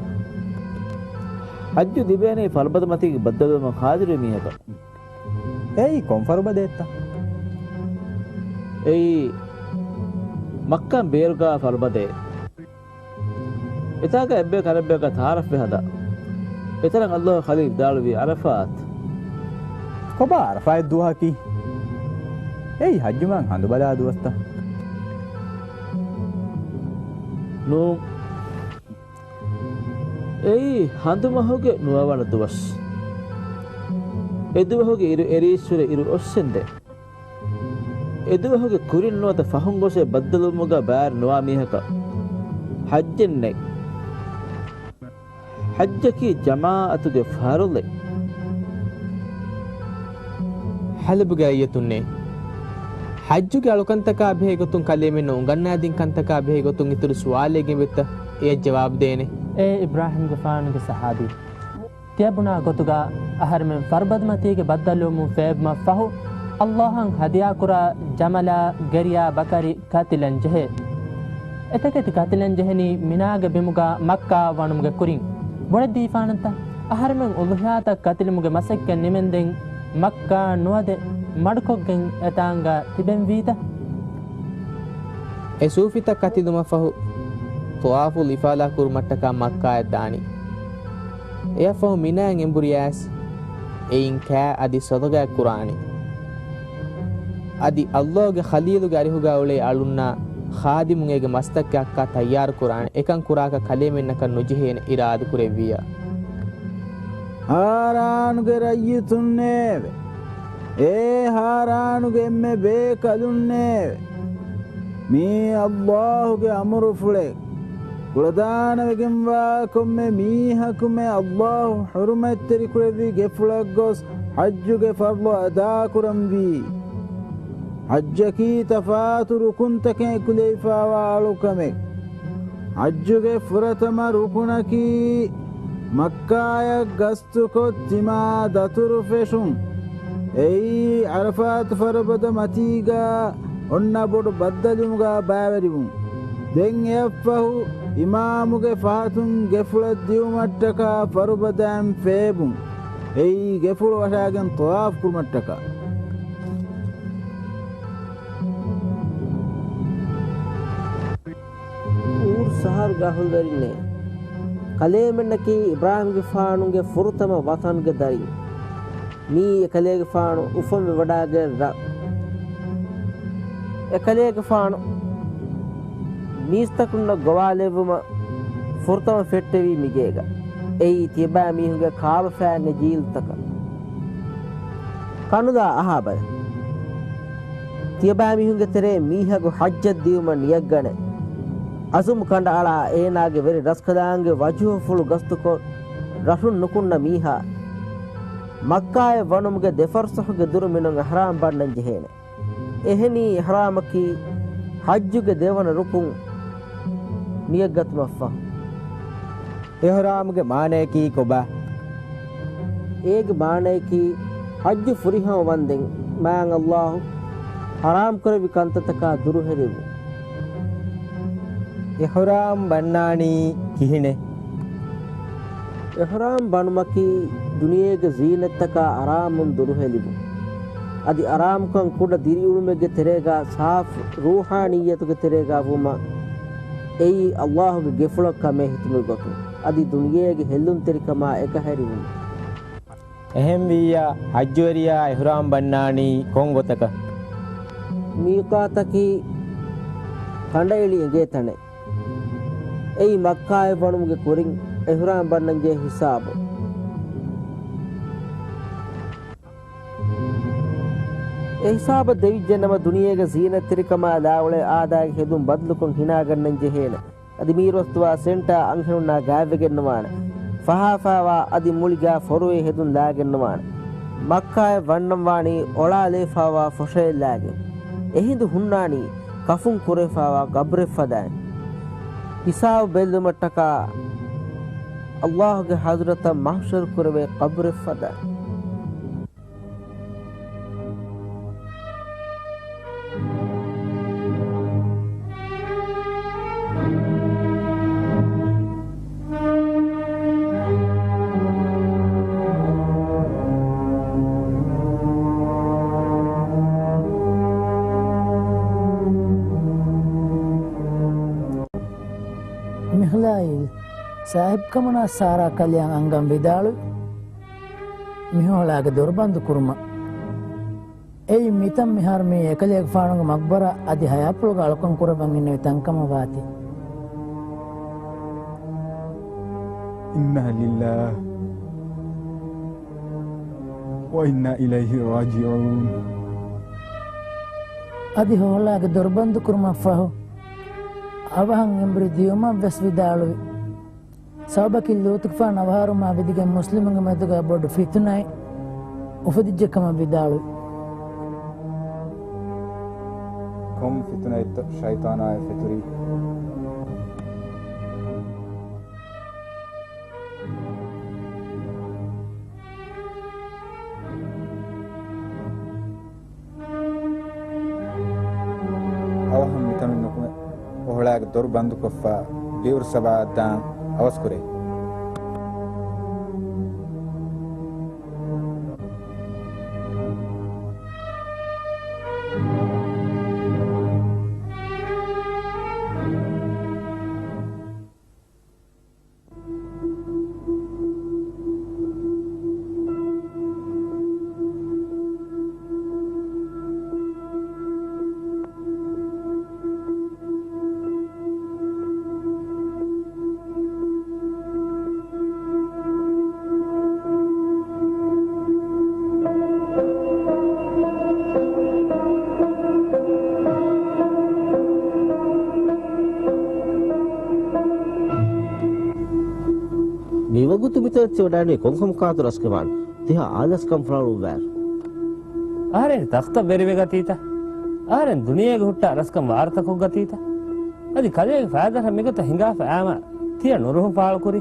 ޙައްޖު ލިބޭނީ ފަރުބަދަ މަތީގެ ބައްދަލުވުމަށް ޙާޟިރުވި މީހަކަށް. އެއީ ކޮން ފަރުބަދައެއްތަ؟ އެއީ މައްކާ ބޭރުގާ ފަރުބަދައެއް. އެތާގަ އެއްބަޔަކު އަނެއްބަޔަކާ ތަޢާރަފްވެ ހަދާ. އެތަނަށް ﷲ ގެ ޚަލީލް ވިދާޅުވީ ޢަރަފާތް. ކޮބާ ޢަރަފާތް ދުވަހަކީ؟ އެއީ ޙައްޖު މާތް ހަނދުބަލާ ދުވަސްތަ؟ ނޫން. އެއީ ހަނދުމަހުގެ ނުވަވަނަ ދުވަސް. އެދުވަހުގެ އިރު އެރީއްސުރެ އިރު އޮއްސެންދެން. އެދުވަހުގެ ކުރިން ނުވަތަ ފަހުން ގޮސް އެ ބައްދަލުވުމުގަ ބައިވެރި ނުވާ މީހަކަށް ޙައްޖެއް ނެތް. ޙައްޖަކީ ޖަމާޢަތުގެ ފަރުޟެއް. ޙަލަބުގެ ރައްޔިތުންނޭ! ޙައްޖުގެ އަޅުކަންތަކާ ބެހޭ ގޮތުން ކަލޭމެންނަށް އުނގަންނާދިން ކަންތަކާ ބެހޭ ގޮތުން އިތުރު ސުވާލެއް ގެންވިއްތަ؟ އެޔަށް ޖަވާބު ދޭނެ. އޭ އިބްރާހީމްގެފާނުގެ ޞަޙާބީ! ތިޔަބުނާ ގޮތުގަ އަހަރެމެން ފަރުބަދަމަތީގެ ބައްދަލުވުމުން ފޭބުމަށްފަހު، ﷲ އަށް ހަދިޔާކުރާ ޖަމަލާ، ގެރިޔާ، ބަކަރި ކަތިލަން ޖެހޭ. އެތަކެތި ކަތިލަން ޖެހެނީ މިނާގެ ބިމުގަ މައްކާއަށް ވަނުމުގެ ކުރިން. ބުނެދީފާނަންތަ؟ އަހަރެމެން އުޟުޙިޔާތައް ކަތިލުމުގެ މަސައްކަތް ނިމެންދެން މައްކާއަށް ނުވަދެ މަޑުކޮށްގެން އެތާނގަ ތިބެންވީތަ؟ އެ ސޫފިތައް ކަތިލުމަށްފަހު، ޠަވާފުލް އިފާޟާ ކުރުމަށްޓަކާ މައްކާއަށް ދާނީ. އެއަށްފަހު މިނާއިން އެނބުރިޔާސް، އެއިން ކާ އަދި ޞަދަޤާތް ކުރާނެ. އަދި ﷲ ގެ ޚަލީލުގެ އަރިހުގަ އުޅޭ އަޅުންނާ ޚާދިމުން އޭގެ މަސްތައް ކާ ތައްޔާރު ކުރާނެ. އެކަން ކުރާކަށް ކަލޭމެންނަކަށް ނުޖެހޭނެ އިރާދަ ކުރެއްވިއްޔާ. ހާރާނުގެ ރައްޔިތުންނޭވެ! އޭ ހާރާނުގެ އެންމެ ބޭކަލުންނޭވެ! މީ ﷲ ގެ އަމުރުފުޅެއް. ކުޅަދާނަވެގެންވާ ކޮންމެ މީހަކުމެ ﷲ ޙުރުމަތްތެރިކުރެއްވި ގެފުޅަށް ގޮސް ޙައްޖުގެ ފަރްޟު އަދާކުރަންވީ. ޙައްޖަކީ ތަފާތު ރުކުންތަކެއް އެކުލެވިފާވާ އަޅުކަމެއް. ޙައްޖުގެ ފުރަތަމަ ރުކުނަކީ މައްކާއަށް ގަސް ގަސްތުކޮށް ތިމާ ދަތުރު ފެށުން. އެއީ ޢަރަފާތު ފަރުބަދަ މަތީގަ އޮންނަ ބޮޑު ބައްދަލުވުމުގަ ބައިވެރިވުން. ދެން އެއަށްފަހު އިމާމުގެ ފަހަތުން ގެފުޅަށް ދިއުމަށްޓަކާ ފަރުބަދައިން ފޭބުން. އެއީ ގެފުޅު ވަށާގެން ޠަވާފު ކުރުމަށްޓަކާ. އޫރު ޝަހަރުގެ އަހުލުވެރިންނޭ! ކަލޭމެންނަކީ އިބްރާހީމްގެފާނުގެ ފުރަތަމަ ވަޠަންގެ ދަރިން. މިއީ އެކަލޭގެފާނު އުފަންވެވަޑާގެން ރަށް. އެކަލޭގެފާނު މީސްތަކުންނަށް ގޮވާލެއްވުމަށް ފުރަތަމަ ފެއްޓެވީ މިގޭގަ. އެއީ ތިޔަބައިމީހުންގެ ކާބަފައިންގެ ޖީލުތަކަށް. ކަނުލާ އަހާބަލަ. ތިޔަބައިމީހުންގެ ތެރޭ މީހަކު ޙައްޖަށް ދިއުމަށް ނިޔަތްގަނެ، އަޒުމް ކަނޑައަޅާ އޭނާގެ ވެރި ރަސްކަލާނގެ ވަޖުހުފުޅު ގަސްތުކޮށް، ރަށުން ނުކުންނަ މީހާ، މައްކާއަށް ވަނުމުގެ ދެ ފަރުސަހުގެ ދުރު މިނުން އިޙްރާމް ބަންނަން ޖެހޭނެ. އެހެނީ އިޙްރާމަކީ ޙައްޖުގެ ދެވަނަ ރުކުން ނިޔަތްގަތުމަށްފަހު. އިޙްރާމުގެ މާނަޔަކީ ކޮބާ؟ އޭގެ މާނަޔަކީ ޙައްޖު ފުރިހަމަ ވަންދެން މާތް ﷲ ޙަރާމްކުރެއްވި ކަންތައްތަކާ ދުރުހެލިވުން. އިޙްރާމް ބަންނާނީ ކިހިނެއް؟ އިޙްރާމް ބަނުމަކީ ދުނިޔޭގެ ޒީނަތްތަކާ އަރާމުން ދުރުހެލިވުން. އަދި އަރާމްކަން ކުޑަ ދިރިއުޅުމެއްގެ ތެރޭގަ ސާފު ރޫޙާނިއްޔަތުގެ ތެރޭގަ ވުމަށް އެއީ ﷲ ގެ ގެފުޅަށް ކަމޭ ހިތުމުގެ ގޮތުން. އަދި ދުނިޔޭގެ ހެއްލުންތެރިކަމާ އެކަހެރިވުމަށް. އެހެންވިއްޔާ، ޙައްޖުވެރިޔާ އިޙްރާމް ބަންނާނީ ކޮން ގޮތަކަށް؟ މީޤާތަކީ ކަނޑައެޅި އެނގޭ ތަނެއް. އެއީ މައްކާއަށް ވަނުމުގެ ކުރިން އިޙްރާމް ބަންނަންޖެހޭ ހިސާބު. އެ ހިސާބަށް ދެވިއްޖެނަމަ، ދުނިޔޭގެ ޒީނަތްތެރިކަމާ ލާއުޅޭ އާދައިގެ ހެދުން ބަދަލުކޮށް ހިނާގަންނަން ޖެހޭނެ. އަދި މީރުވަސްދުވާ ސެންޓާ އަންހެނުންނާ ގާތްވެގެންނުވާނެ. ފަހާފާވާ އަދި މުޅިގާ ފޮރުވެ ހެދުން ލާގެންނުވާނެ. މައްކާއަށް ވަންނަންވާނީ އޮޅާލައިފާވާ ފޮށައެއް ލާގެން. އެހިނދު ހުންނާނީ ކަފުން ކުރެވިފާވާ ޤަބްރެއް ފަދައިން. ހިސާބު ބެއްލުމަށްޓަކާ ﷲ ގެ ޙަޟްރަތަށް މަޙްޝަރު ކުރެވޭ ޤަބްރެއް ފަދައިން. މިޚާއީލް ސާހިބްކަމުނާ ސާރާ ކަލެއަށް އަންގަން ވިދާޅުވި، މިހޮހޮޅާގެ ދޮރު ބަންދު ކުރުމަށް. އެއީ މިތަން މިހާރު މިއީ އެކަލޭގެފާނުގެ މަގްބަރާ އަދި ހަޔާތްޕުޅުގަ އަޅުކަން ކުރައްވަން އިންނެވި ތަންކަމަށް ވާތީ. إنا لله وإنا إليه راجعون. އަދި ހޮހޮޅާގެ ދޮރު ބަންދު ކުރުމަށްފަހު، އަވަހަށް އެނބުރި ދިޔުމަށް ވެސް ވިދާޅުވި. ސަބަބަކީ ލޫޠުގެފާނު އަވަހާރަވުމާ ވިދިގެން މުސްލިމުންގެ މެދުގަ ބޮޑު ފިތުނައެއް އުފެދިއްޖެ ކަމަށް ވިދާޅުވި. ކޮން ފިތުނައެއްތޯ ޝައިޠާނާއެއް ފެތުރީ؟ އަވަހަށް މިތަނުން ނުކުމެ، ހޮހޮޅާގެ ދޮރު ބަންދުކޮށްފަ، ބިއުރު ސަބާއަށް ދާން އަވަސްކުރޭ. މިވަގުތު މިތަނަށް ތިވަޑައިގެން ކޮންކަމަކާތޯ ރަސްގެފާނު ތިހާ އާލަސްކަން ފުރާޅުއްވާއިރު؟ އަހަރެން ތަޚްތަށް ވެރިވެގަތީތަ؟ އަހަރެން ދުނިޔޭގަ ހުއްޓާ ރަސްކަން ވާރުތަކޮށްގަތީތަ؟ އަދި ކަލޭގެފާ ދަށަށް މިގޮތަށް ހިނގާފަ އައީމަ ތިޔަ ނުރުހުން ފާޅުކުރީ؟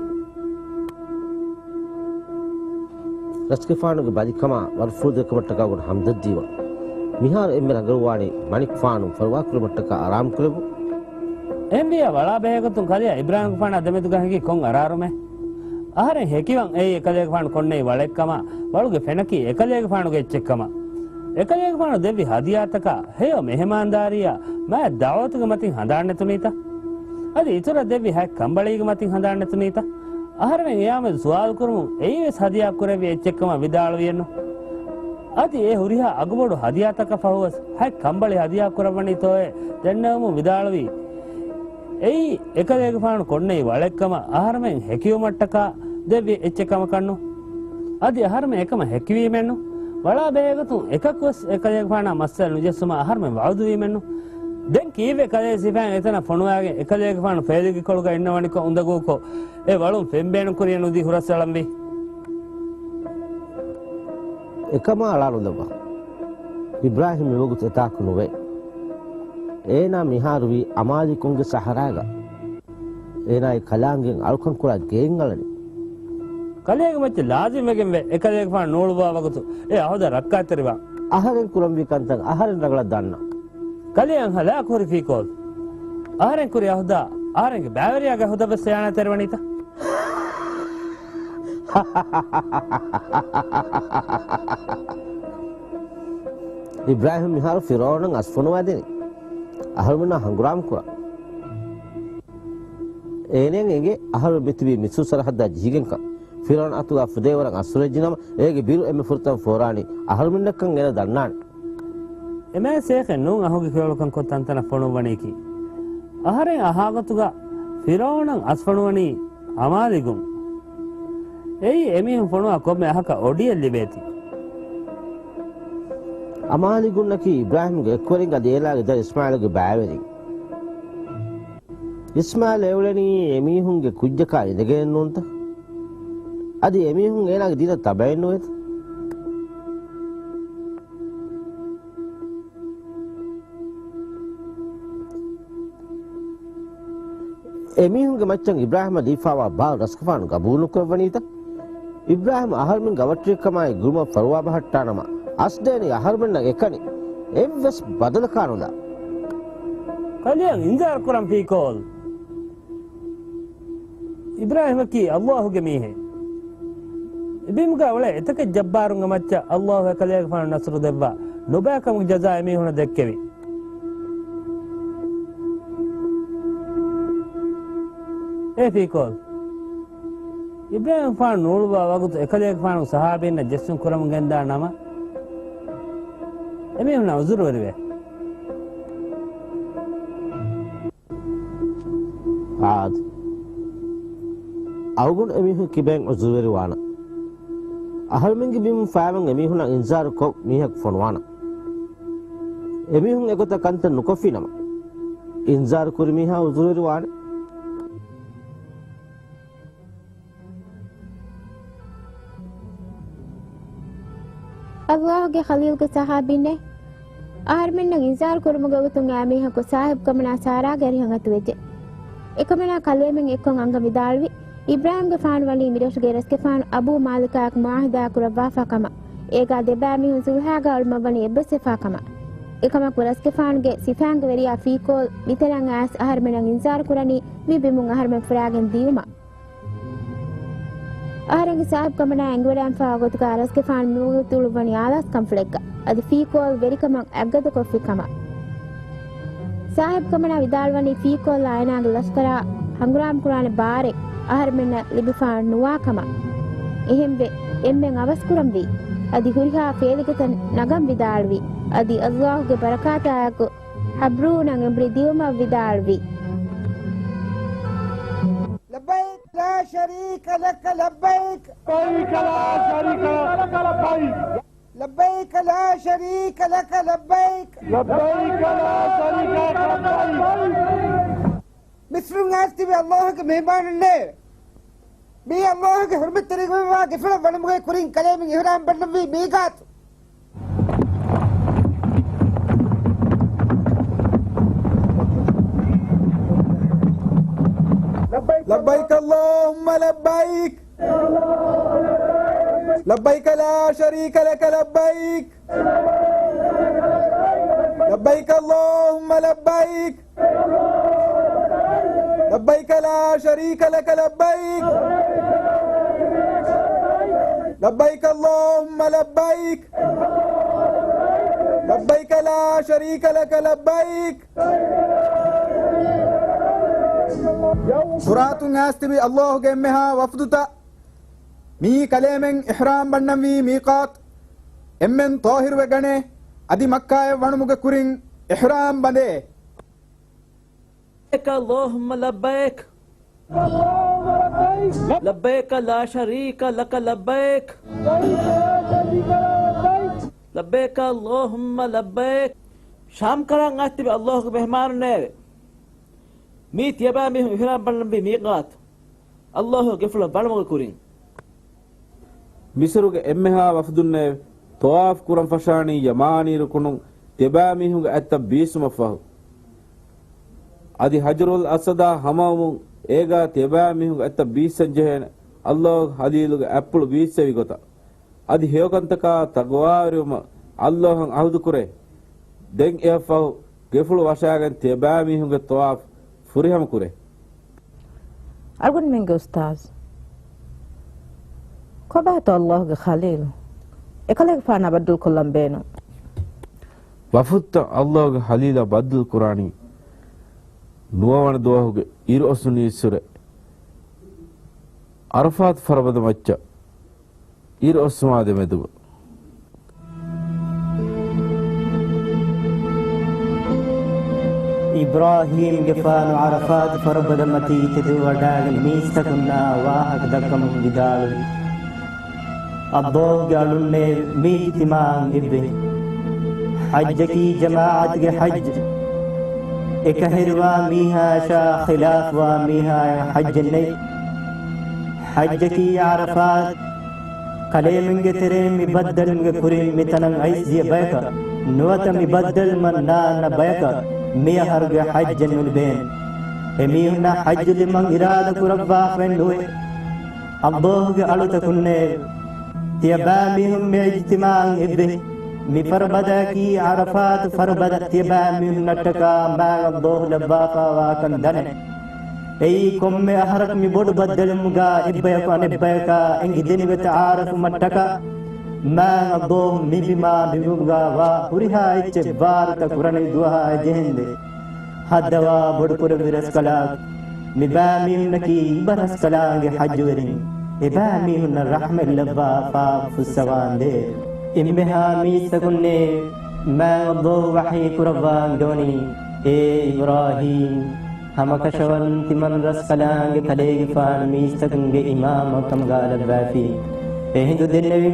ރަސްގެފާނުގެ ބަލިކަމާ ވަރުފުޅުދޭކަމަށްޓަކާ ގުނަ ހަމްދަށް ދީވަން. މިހާރު އެންމެ ރަނގަޅުވާނީ މަނިކުފާނު ފަރުވާކުރުމަށްޓަކާ އަރާމުކުރެއްވުން. އެހެންވިއްޔާ ވަޅާ ބެހޭގޮތުން ކަލެއާ އިބްރާހިމްގެފާނާ ދެމެދުގަ ހިނގި ކޮން އަރާރުމެއް؟ އަހަރެން ހެކިވަން އެއީ އެކަލޭގެފާނު ކޮންނެތް ވަޅެއްކަމާ، ވަޅުގެ ފެނަކީ އެކަލޭގެފާނުގެ އެއްޗެއްކަމަށް. އެކަލޭގެފާނު ދެއްވި ހަދިޔާތަކާ، ހެޔޮ މެހެމާންދާރީއާ، މާތް ދަޢުވަތުގެ މަތިން ހަނދާން ނެތުނީތަ؟ އަދި އިތުރަށް ދެއްވި ހަތް ކަނބަޅީގެ މަތިން ހަނދާން ނެތުނީތަ؟ އަހަރެމެން އެއާމެދު ސުވާލު ކުރުމުން އެއީވެސް ހަދިޔާ ކުރެއްވި އެއްޗެއްކަމަށް ވިދާޅުވިއެއްނު. އަދި އެ ހުރިހާ އަގުބޮޑު ހަދިޔާތަކަށް ފަހުވެސް ހަތް ކަނބަޅި ހަދިޔާ ކުރައްވަނީތޯއޭ ދެންނެވުމުން ވިދާޅުވީ، އެއީ އެކަލޭގެފާނު ކޮންނެތް ވަޅެއްކަމަށް އަހަރެމެން ހެކިވުމަށްޓަކާ ދެއްވި އެއްޗެއް ކަމަކަށްނު. އަދި އަހަރެމެން އެކަމަށް ހެކިވީމެއްނު. ވަޅާ ބެހޭގޮތުން އެކަކުވެސް އެކަލޭގެފާނާ މައްސަލަ ނުޖެއްސުމަށް އަހަރެމެން ވަޢުދުވީމެއްނު. ދެން ކީއްވެ ކަލޭ ސިފައިން އެތަނަށް ފޮނުވާގެން އެކަލޭގެފާނު ފޭލިގެކޮޅުގަ އިންނަވަނިކޮށް އުނދަގޫކޮށް، އެ ވަޅުން ފެންބޭނުންކުރިޔަށް ނުދީ ހުރަސްއަޅަންވީ؟ އެކަމާ އަޅާނުލައްވާ. އިބްރާހިމް މިވަގުތު އެތާކު ނުވޭ. އޭނާ މިހާރުވީ އަމާލިކުންގެ ސަހަރާގަ. އޭނާއީ ކަލާނގެން އަޅުކަންކުރާ ގެއެއް އަޅަނީ. ކަލޭގެ މައްޗަށް ލާޒިމްވެގެންވޭ އެކަލޭގެފާނު ނޫޅުއްވާ ވަގުތު އެ އަހުދަށް ރައްކާތެރިވާން. އަހަރެން ކުރަންވީ ކަންތައް އަހަރެން ރަނގަޅަށް ދަންނަ. ކަލެއަށް ހަލާކު ހުރި ފީކޯލް. އަހަރެން ކުރި އަހުދާ އަހަރެންގެ ބައިވެރިޔާގެ އަހުދަށްވެސް ހިޔާނާތްތެރިވަނީތަ؟ އިބްރާހިމް މިހާރު ފިރުޢައުނަށް އަސްފޮނުވާދެނީ. އަހަރުމެންނާ ހަނގުރާމަ ކުރާ. އޭނައަށް އެނގޭ އަހަރު މިތިބީ މިސްރު ސަރަހައްދާ ޖެހިގެންކަން. ފިރުޢައުން އަތުގަ ފުދޭވަރަށް އަސްރުވެއްޖިނަމަ، އޭގެ ބިރު އެންމެ ފުރަތަމަ ފޯރާނީ އަހަރުމެންނަށްކަން އޭނަ ދަންނާނެ. އެމާތް ޝޭޚެއް ނޫން އަހުގެ ކިޔޮޅުކަން ކޮށް ތަންތަނަށް ފޮނުއްވަނީކީ. އަހަރެން އަހާގޮތުގަ ފިރުޢައުނަށް އަސްފޮނުވަނީ އަމާލިގުން. އެއީ އެމީހުން ފޮނުވާ ކޮންމެ އަހަކަށް އޮޑިއެއް ލިބޭތީ. އަމާލިގުންނަކީ އިބްރާހިމްގެ އެކުވެރިން އަދި އޭނާގެ ދަރި އިސްމާޢީލުގެ ބައިވެރިން. އިސްމާޢީލް އެއުޅެނީ އެމީހުންގެ ކުއްޖަކާ އިނދެގެނެއްނޫންތަ؟ އަދި އެމީހުން އޭނާގެ ދީނަށް ތަބަޢެއްނުވޭތަ؟ އެމީހުންގެ މައްޗަށް އިބްރާހިމަށް ލިބިފައިވާ ބާރު ރަސްގެފާނު ގަބޫލުނުކުރައްވަނީތަ؟ އިބްރާހިމް އަހަރުމެން ގަވައްޓެރިކަމާއި ގުޅުމަށް ފަރުވާ ބަހައްޓާނަމަ، އަސްދޭނީ އަހަރުމެންނަށް އެކަނި އެއްވެސް ބަދަލަކާނުލާ. ކަލެއަށް އިންޒާރު ކުރަން ފީކޯލް. އިބްރާހިމަކީ ﷲ ގެ މީހެއް. ބިމުގަ އުޅޭ އެތަކެއް ޖައްބާރުންގެ މައްޗަށް ﷲ އެކަލޭގެފާނު ނަޞްރު ދެއްވާ ނުބައިކަމުގެ ޖަޒާ އެމީހުނަށް ދެއްކެވި. އޭ ފީކޯލް. އިބްރާހީމްގެފާނު ނޫޅުވާ ވަގުތު އެކަލޭގެފާނު ޞަޙާބީންނަށް ޖެއްސުން ކުރަމުން ގެންދާ ނަމަ، އެމީހުންނާ ޢުޛުރުވެރިވޭ. އާދެ، އަޅުގަނޑު އެމީހުން ކިބައިން ޢުޛުރުވެރިވާނަން. އަހަރެމެންގެ ބިމުން ފާވަން އެމީހުންނަށް އިންޒާރު ކޮށް މީހަކު ފޮނުވާނަން. އެމީހުން އެގޮތަށް ކަންތައް ނުކޮށްފި ނަމަ، އިންޒާރު ކުރި މީހާ ޢުޛުރުވެރިވާނެ. ﷲ ގެ ޚަލީލްގެ ޞަޙާބީންނޭ! އަހަރެމެންނަށް އިންޒާރު ކުރުމުގެ ގޮތުން އާ މީހަކު ޞާޙިބުކަމަނާ ސާރާގެ އަރިހަށް އަތުވެއްޖެ. އެކަމަނާ ކަލޭމެން އެއްކޮށް އަންގަ ވިދާޅުވި، އިބްރާހީމްގެފާނު ވަނީ މިރަށުގެ ރަސްގެފާނު އަބޫ މާލިކާއެކު މުޢާހަދާ ކުރައްވާފާ ކަމަށް. އޭގާ ދެބައިމީހުން ޞުލްޙާގާ އުޅުމަށް ވަނީ އެއްބަސްވެފާ ކަމަށް. އެކަމަކު ރަސްގެފާނުގެ ސިފައިންގެ ވެރިޔާ ފީކޯލް މިތަނަށް އައިސް އަހަރެމެންނަށް އިންޒާރު ކުރަނީ މި ބިމުން އަހަރެމެން ފުރާގެން ދިޔުމަށް. އަހަރެންގެ ސާހިބުކަމަނާ އެނގިވަޑައިގެންފާވާ ގޮތުގަ ރަސްގެފާނު މިވަގުތު އުޅުއްވަނީ އާލާސް ކަންފުޅެއްގަ. އަދި ފީކޯލް ވެރިކަމަށް އަތްގަދަކޮށްފި ކަމަށް. ސާހިބުކަމަނާ ވިދާޅުވަނީ ފީކޯލްއާ އޭނާގެ ލަޝްކަރާ ހަނގުރާމަ ކުރާނެ ބާރެއް އަހަރެމެންނަށް ލިބިފާ ނުވާ ކަމަށް. އެހެންވެ، އެންމެން އަވަސްކުރަންވީ. އަދި ހުރިހާ ފޭލިގެތައް ނަގަން ވިދާޅުވީ. އަދި ﷲ ގެ ބަރަކާތާއެކު ޙަބްރޫނަށް އެނބުރި ދިޔުމަށް ވިދާޅުވީ. لبيك لا شريك لك لبيك. لبيك لا شريك لك لبيك. لبيك لا شريك لك لبيك. لبيك لا شريك لك لبيك. މިސްރުން އައިސް ތިބި ﷲ ގެ މެހެމާނުންނޭ! މީ ﷲ ގެ ޙުރުމަތްތެރިވެވާ ގެފުޅަށް ވަނުމުގެ ކުރިން ކަލޭމެން އިޙްރާމް ބަންނަންވީ މީގާތު. لبيك اللهم لبيك. لبيك لا شريك لك لبيك. لبيك اللهم لبيك. لبيك لا شريك لك لبيك. لبيك اللهم لبيك. لبيك لا شريك لك لبيك. ފުރާތުން އައިސް ތިބި ﷲ ގެ އެންމެހާ ވަފްދުތައް މިއީ ކަލޭމެން އިޙްރާމް ބަންނަންވީ މީޤާތު. އެންމެން ޠާހިރުވެ ގަނޭ، އަދި މައްކާއަށް ވަނުމުގެ ކުރިން އިޙްރާމް ބަނދޭ. لبيك اللهم لبيك. لبيك لا شريك لك لبيك. لبيك اللهم لبيك. ޝާމް ކަރަން އައިސް ތިބި ﷲ ގެ މެހެމާނުންނޭވެ! މީ ތިޔަބައިމީހުން އިޙްރާމް ބަންނަންވީ މީޤާތު. ﷲ ގެފުޅަށް ވަނުމުގެ ކުރިން. މިސްރުގެ އެންމެހާ ވަފްދުންނޭވެ! ޠަވާފު ކުރަން ފަށާނީ ޔަމާނީ ރުކުނުން ތިޔަބައިމީހުންގެ އަތްތައް ބީއްސުމަށްފަހު. އަދި ޙަޖަރުލް އަސްވަދާ ހަމަވަމުން އޭގާ ތިޔަބައިމީހުންގެ އަތްތައް ބީއްސަން ޖެހޭނެ، ﷲ ގެ ޚަލީލުގެ އަތްޕުޅު ބީއްސެވި ގޮތަށް. އަދި ހެޔޮކަންތަކާ ތަޤްވާވެރިވުމަށް ﷲ އަށް ޢަހުދުކުރޭ. ދެން އެއަށްފަހު ގެފުޅު ވަށާގެން ތިޔަބައިމީހުންގެ ޠަވާފު ފުރިހަމަކުރޭ. އަޅުގަނޑުމެންގެ އުސްތާޛު، ކޮބާތޯ ﷲ ގެ ޚަލީލު އެކަލޭގެފާނާ ބައްދަލުކޮށްލަން ބޭނުން؟ ވަފުދުތައް ﷲ ގެ ޚަލީލާ ބައްދަލުކުރާނީ ނުވަވަނަ ދުވަހުގެ އިރުއޮއްސުނީއްސުރެ ޢަރަފާތު ފަރުބަދަ މައްޗަށް އިރުއޮއްސުމާ ދެމެދުގަ. އިބްރާހީމްގެފާނު ޢަރަފާތު ފަރުބަދަ މަތީ ތެދުވެވަޑައިގެން މީސްތަކުންނާ ވާހަކަ ދައްކަމުން ވިދާޅުވި، ﷲ ގެ އަޅުންނޭ މި އިޖްތިމާޢަށް އެއްވެ. ޙައްޖަކީ ޖަމާޢަތުގެ ޙައްޖު. އެކަހެރިވާ މީހާއަށާ ޚިލާފުވާ މީހާއަށް ޙައްޖެއް ނެތް. ޙައްޖަކީ ޢަރަފާތު. ކަލޭމެންގެ ތެރެއިން މި ބައްދަލުމުގެ ކުރިން މިތަނަށް އައިސް ދިޔަ ބަޔަކަށް ނުވަތަ މި ބައްދަލުވުމަށް ނާންނަ ބަޔަކަށް މިއަހަރުގެ ޙައްޖެއް ނުލިބޭނެ. އެމީހުންނަށް ޙައްޖު ލިބުމަށް އިރާދަ ކުރައްވާފައެއް ނުވޭ. ﷲ ގެ އަޅުތަކުންނޭ! ތިޔަބައިމީހުން މި އިޖްތިމާޢަށް އެއްވެ. މި ފަރުބަދައަކީ ޢަރަފާތު ފަރުބަދަ ތިޔަބައިމީހުންނަށްޓަކާ މާތް ﷲ ލައްވާފާވާކަން ދަނެ. އެއީ ކޮންމެ އަހަރަކު މި ބޮޑު ބައްދަލުވުމުގާ އެއްބަޔަކު އަނެއްބަޔަކާ އެނގި ދެނިވެ ތަޢާރަފުވުމަށްޓަކާ މާތް ﷲ މި ބިމާ މިބިމުގާ ވާ ހުރިހާ އެއްޗެއް ވާރުތަ ކުރަނިވި ދުވަހާ ޖެހެންދެ. ހައްދަވާ ބޮޑުކުރެއްވި ރަސްކަލާކޮ، މިބައިމީހުންނަކީ އިބަރަސްކަލާނގެ ޙައްޖުވެރިން. އެބައިމީހުންނަށް ރަޙްމަތް ލައްވާފާ ފުއްސަވާނދޭ. އެންމެހާ މީސްތަކުންނޭ، މާތް ﷲ ވަޙީ ކުރައްވާން ދޯނީ، އޭ އިބްރާހީމް، ހަމަކަށަވަރުން ތިމަން ރަސްކަލާނގެ ކަލޭގެފާނު މީސްތަކުންގެ އިމާމަށް ކަމުގާ ލައްވާފި. އެހިނދު ދެންނެވި،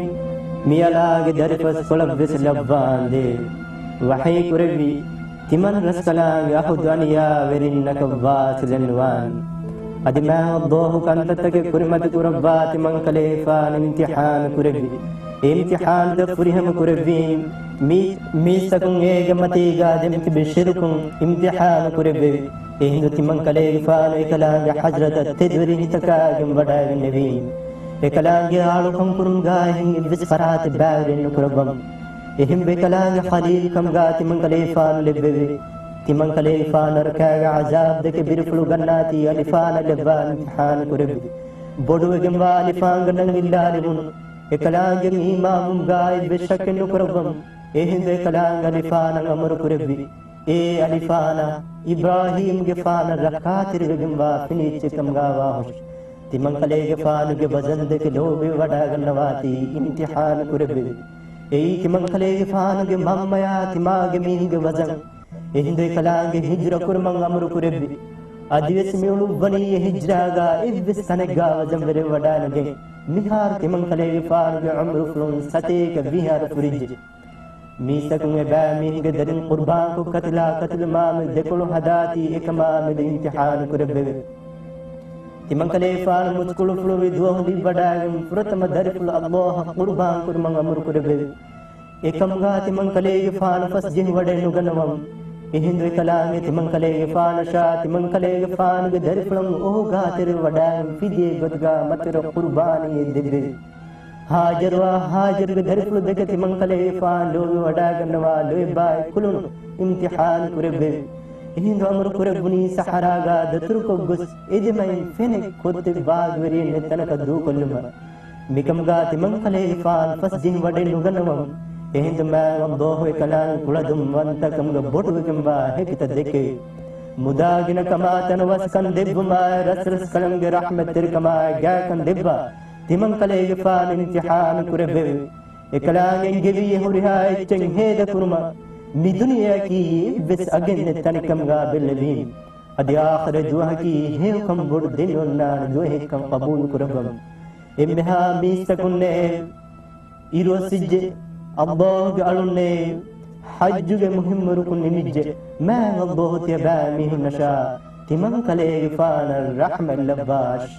މިއަޅާގެ ދަރިފަސްކޮޅަށް ވެސް ލައްވާނދޭ. ވަޙީ ކުރެއްވި، ތިމަން ރަސްކަލާނގެ އަހުދު އަނިޔާވެރިންނަކަށް ވާސިލެއް ނުވާން. އަދި މާތް ﷲ ކަންތައްތަކެއް ކުރިމަތި ކުރައްވާ ތިމަން ކަލޭގެފާނު އިމްތިޙާނު ކުރެއްވި. އެ އިމްތިޙާނުތައް ފުރިހަމަ ކުރެއްވީ، މީ-، މީސްތަކުން އޭގެ މަތީގާ ދެމިތިބި ޝިރުކުން އިމްތިޙާނު ކުރެއްވެވި. އެހިނދު ތިމަން ކަލޭގެފާނު އެކަލާނގެ ޙަޟްރަތަށް ތެދުވެރި ހިތަކާގެން ވަޑައިގެންނެވީ. އެކަލާނގެ އާޅުކަން ކުރުމުގާ އެހެން އެއްވެސް ފަރާތެއް ބައިވެރިން ނުކުރައްވަމު. އެހެންވެ ކަލާނގެ ޚަލީލް ކަމުގާ ތިމަން ކަލޭގެފާނު ލެއްވެވި. ތިމަން ކަލޭގެފާނު ނަރަކާގެ ޢަޒާބު ދެކެ ބިރުފުޅު ގަންނާތީ އަލިފާނަށް ލައްވާ އިމްތިޙާނު ކުރެއްވި. ބޮޑުވެގެންވާ އަލިފާންގަނޑަށް އިއްލާލެވުނު. އެކަލާނގެ އީމާނުގާ އެއްވެސް ޝައްކެއް ނުކުރައްވަމު. އެހިނދު އެކަލާނގެ އަލިފާނަށް އަމުރު ކުރެއްވި. އޭ އަލިފާނާ، އިބްރާހީމްގެފާނަށް ރައްކާތެރިވެގެންވާ ފިނިއެއްޗެއް ކަމުގާ ވާހުށި. ތިމަންކަލޭގެފާނުގެ ވަޒަން ދެކެ ލޯބިވެވަޑައިގަންނަވާތީ އިމްތިޙާނު ކުރެއްވެވި. އެއީ ތިމަންކަލޭގެފާނުގެ މަންމަޔާ ތިމާގެ މީހުންގެ ވަޒަން. އެހިނދު އެކަލާނގެ ހިޖުރަ ކުރުމަށް އަމުރު ކުރެއްވި. އަދިވެސް މިއުޅުއްވަނީ އެ ހިޖްރާގާ އެއްވެސް ތަނެއްގާ ވަޒަން ވެރިވެވަޑައިނުގެން. މިހާރު ތިމަންކަލޭގެފާނުގެ ޢުމުރުފުޅުން ސަތޭކަ ވިހި އަހަރު ފުރިއްޖެ. މީސްތަކުން އެބައިމީހުންގެ ދަރިން ޤުރުބާންކޮށް ކަތިލާ ކަތިލު މާމެދު ދެކޮޅު ހަދާތީ އެކަމާމެދު އިމްތިޙާނު ކުރެއްވެވެ. ތިމަންކަލޭގެފާނު މުސްކުޅުފުޅުވި ދުވަހު ލިއްވަޑައިގެން ފުރަތަމަ ދަރިފުޅު ﷲ އަށް ޤުރުބާން ކުރުމަށް އަމުރު ކުރެއްވެވި. އެކަމުގާ ތިމަންކަލޭގެފާނު ފަސް ޖެހިވަޑައެއް ނުގަންނަވަމު. އެހިނދު އެކަލާނގެ ތިމަންކަލޭގެފާނަށާ ތިމަންކަލޭގެފާނުގެ ދަރިފުޅަށް އޯގާތެރިވެވަޑައިގެން ފިދިޔަ ގޮތުގާ މަތިވެރި ޤުރުބާނީއެއް ދެއްވެވި. ހާޖަރުއާ ހާޖަރުގެ ދަރިފުޅު ދެކެ ތިމަންކަލޭގެފާނު ލޯބިވަޑައިގަންނަވާ ލޯތްބާއި ކުލުނު އިމްތިޙާނު ކުރެއްވެވި. އެހިނދު އަމުރު ކުރެއްވުނީ ސަހަރާގާ ދަތުރުކޮށް ގޮސް އެދެމައިން ފެނެއް ކޮށްދެއްވާގިވެރިއެއް ނެތް ތަނަކަށް ދޫކޮށްލުމަށް. މިކަމުގާ ތިމަންކަލޭގެފާނު ފަސް ޖެހިވަޑައެއް ނުގަންނަވަމު. އެހިނދު މާތް ﷲ އެކަލާނގެ ކުޅަދުންވަންތަކަމުގެ ބޮޑުވެގެންވާ ހެކިތައް ދެކެވި. މުދާގިނަ ކަމާ ތަނަވަސްކަން ދެއްވުމާއި ރަސްރަސްކަލަމުގެ ރަޙްމަތްތެރިކަމާއި ގާތްކަން ދެއްވާ ތިމަންކަލޭގެފާނު އިމްތިޙާނު ކުރެއްވެވި. އެކަލާނގެ އެންގެވީ ހުރިހާ އެއްޗެއް ހޭދަކުރުމަށް. މި ދުނިޔެއަކީ އެއްވެސް އަގެއް ނެތް ތަނެއްކަމުގާ ބެއްލެވީމު. އަދި އާޚިރަތް ދުވަހަކީ ހެޔޮކަން ބޮޑު ދެންނެވަންނާނެ ދުވަހެއްކަން ޤަބޫލު ކުރައްވަމު. އެންމެހާ މީސްތަކުންނޭ އިރުއޮއްސިއްޖެ. ﷲގެ އަޅުންނޭ ޙައްޖުގެ މުހިއްމު ރުކުން ނިމިއްޖެ. މާތް ﷲ ތިޔަބައިމީހުންނަށާ ތިމަންކަލޭގެފާނަށް ރަޙްމަތް ލައްވާށި.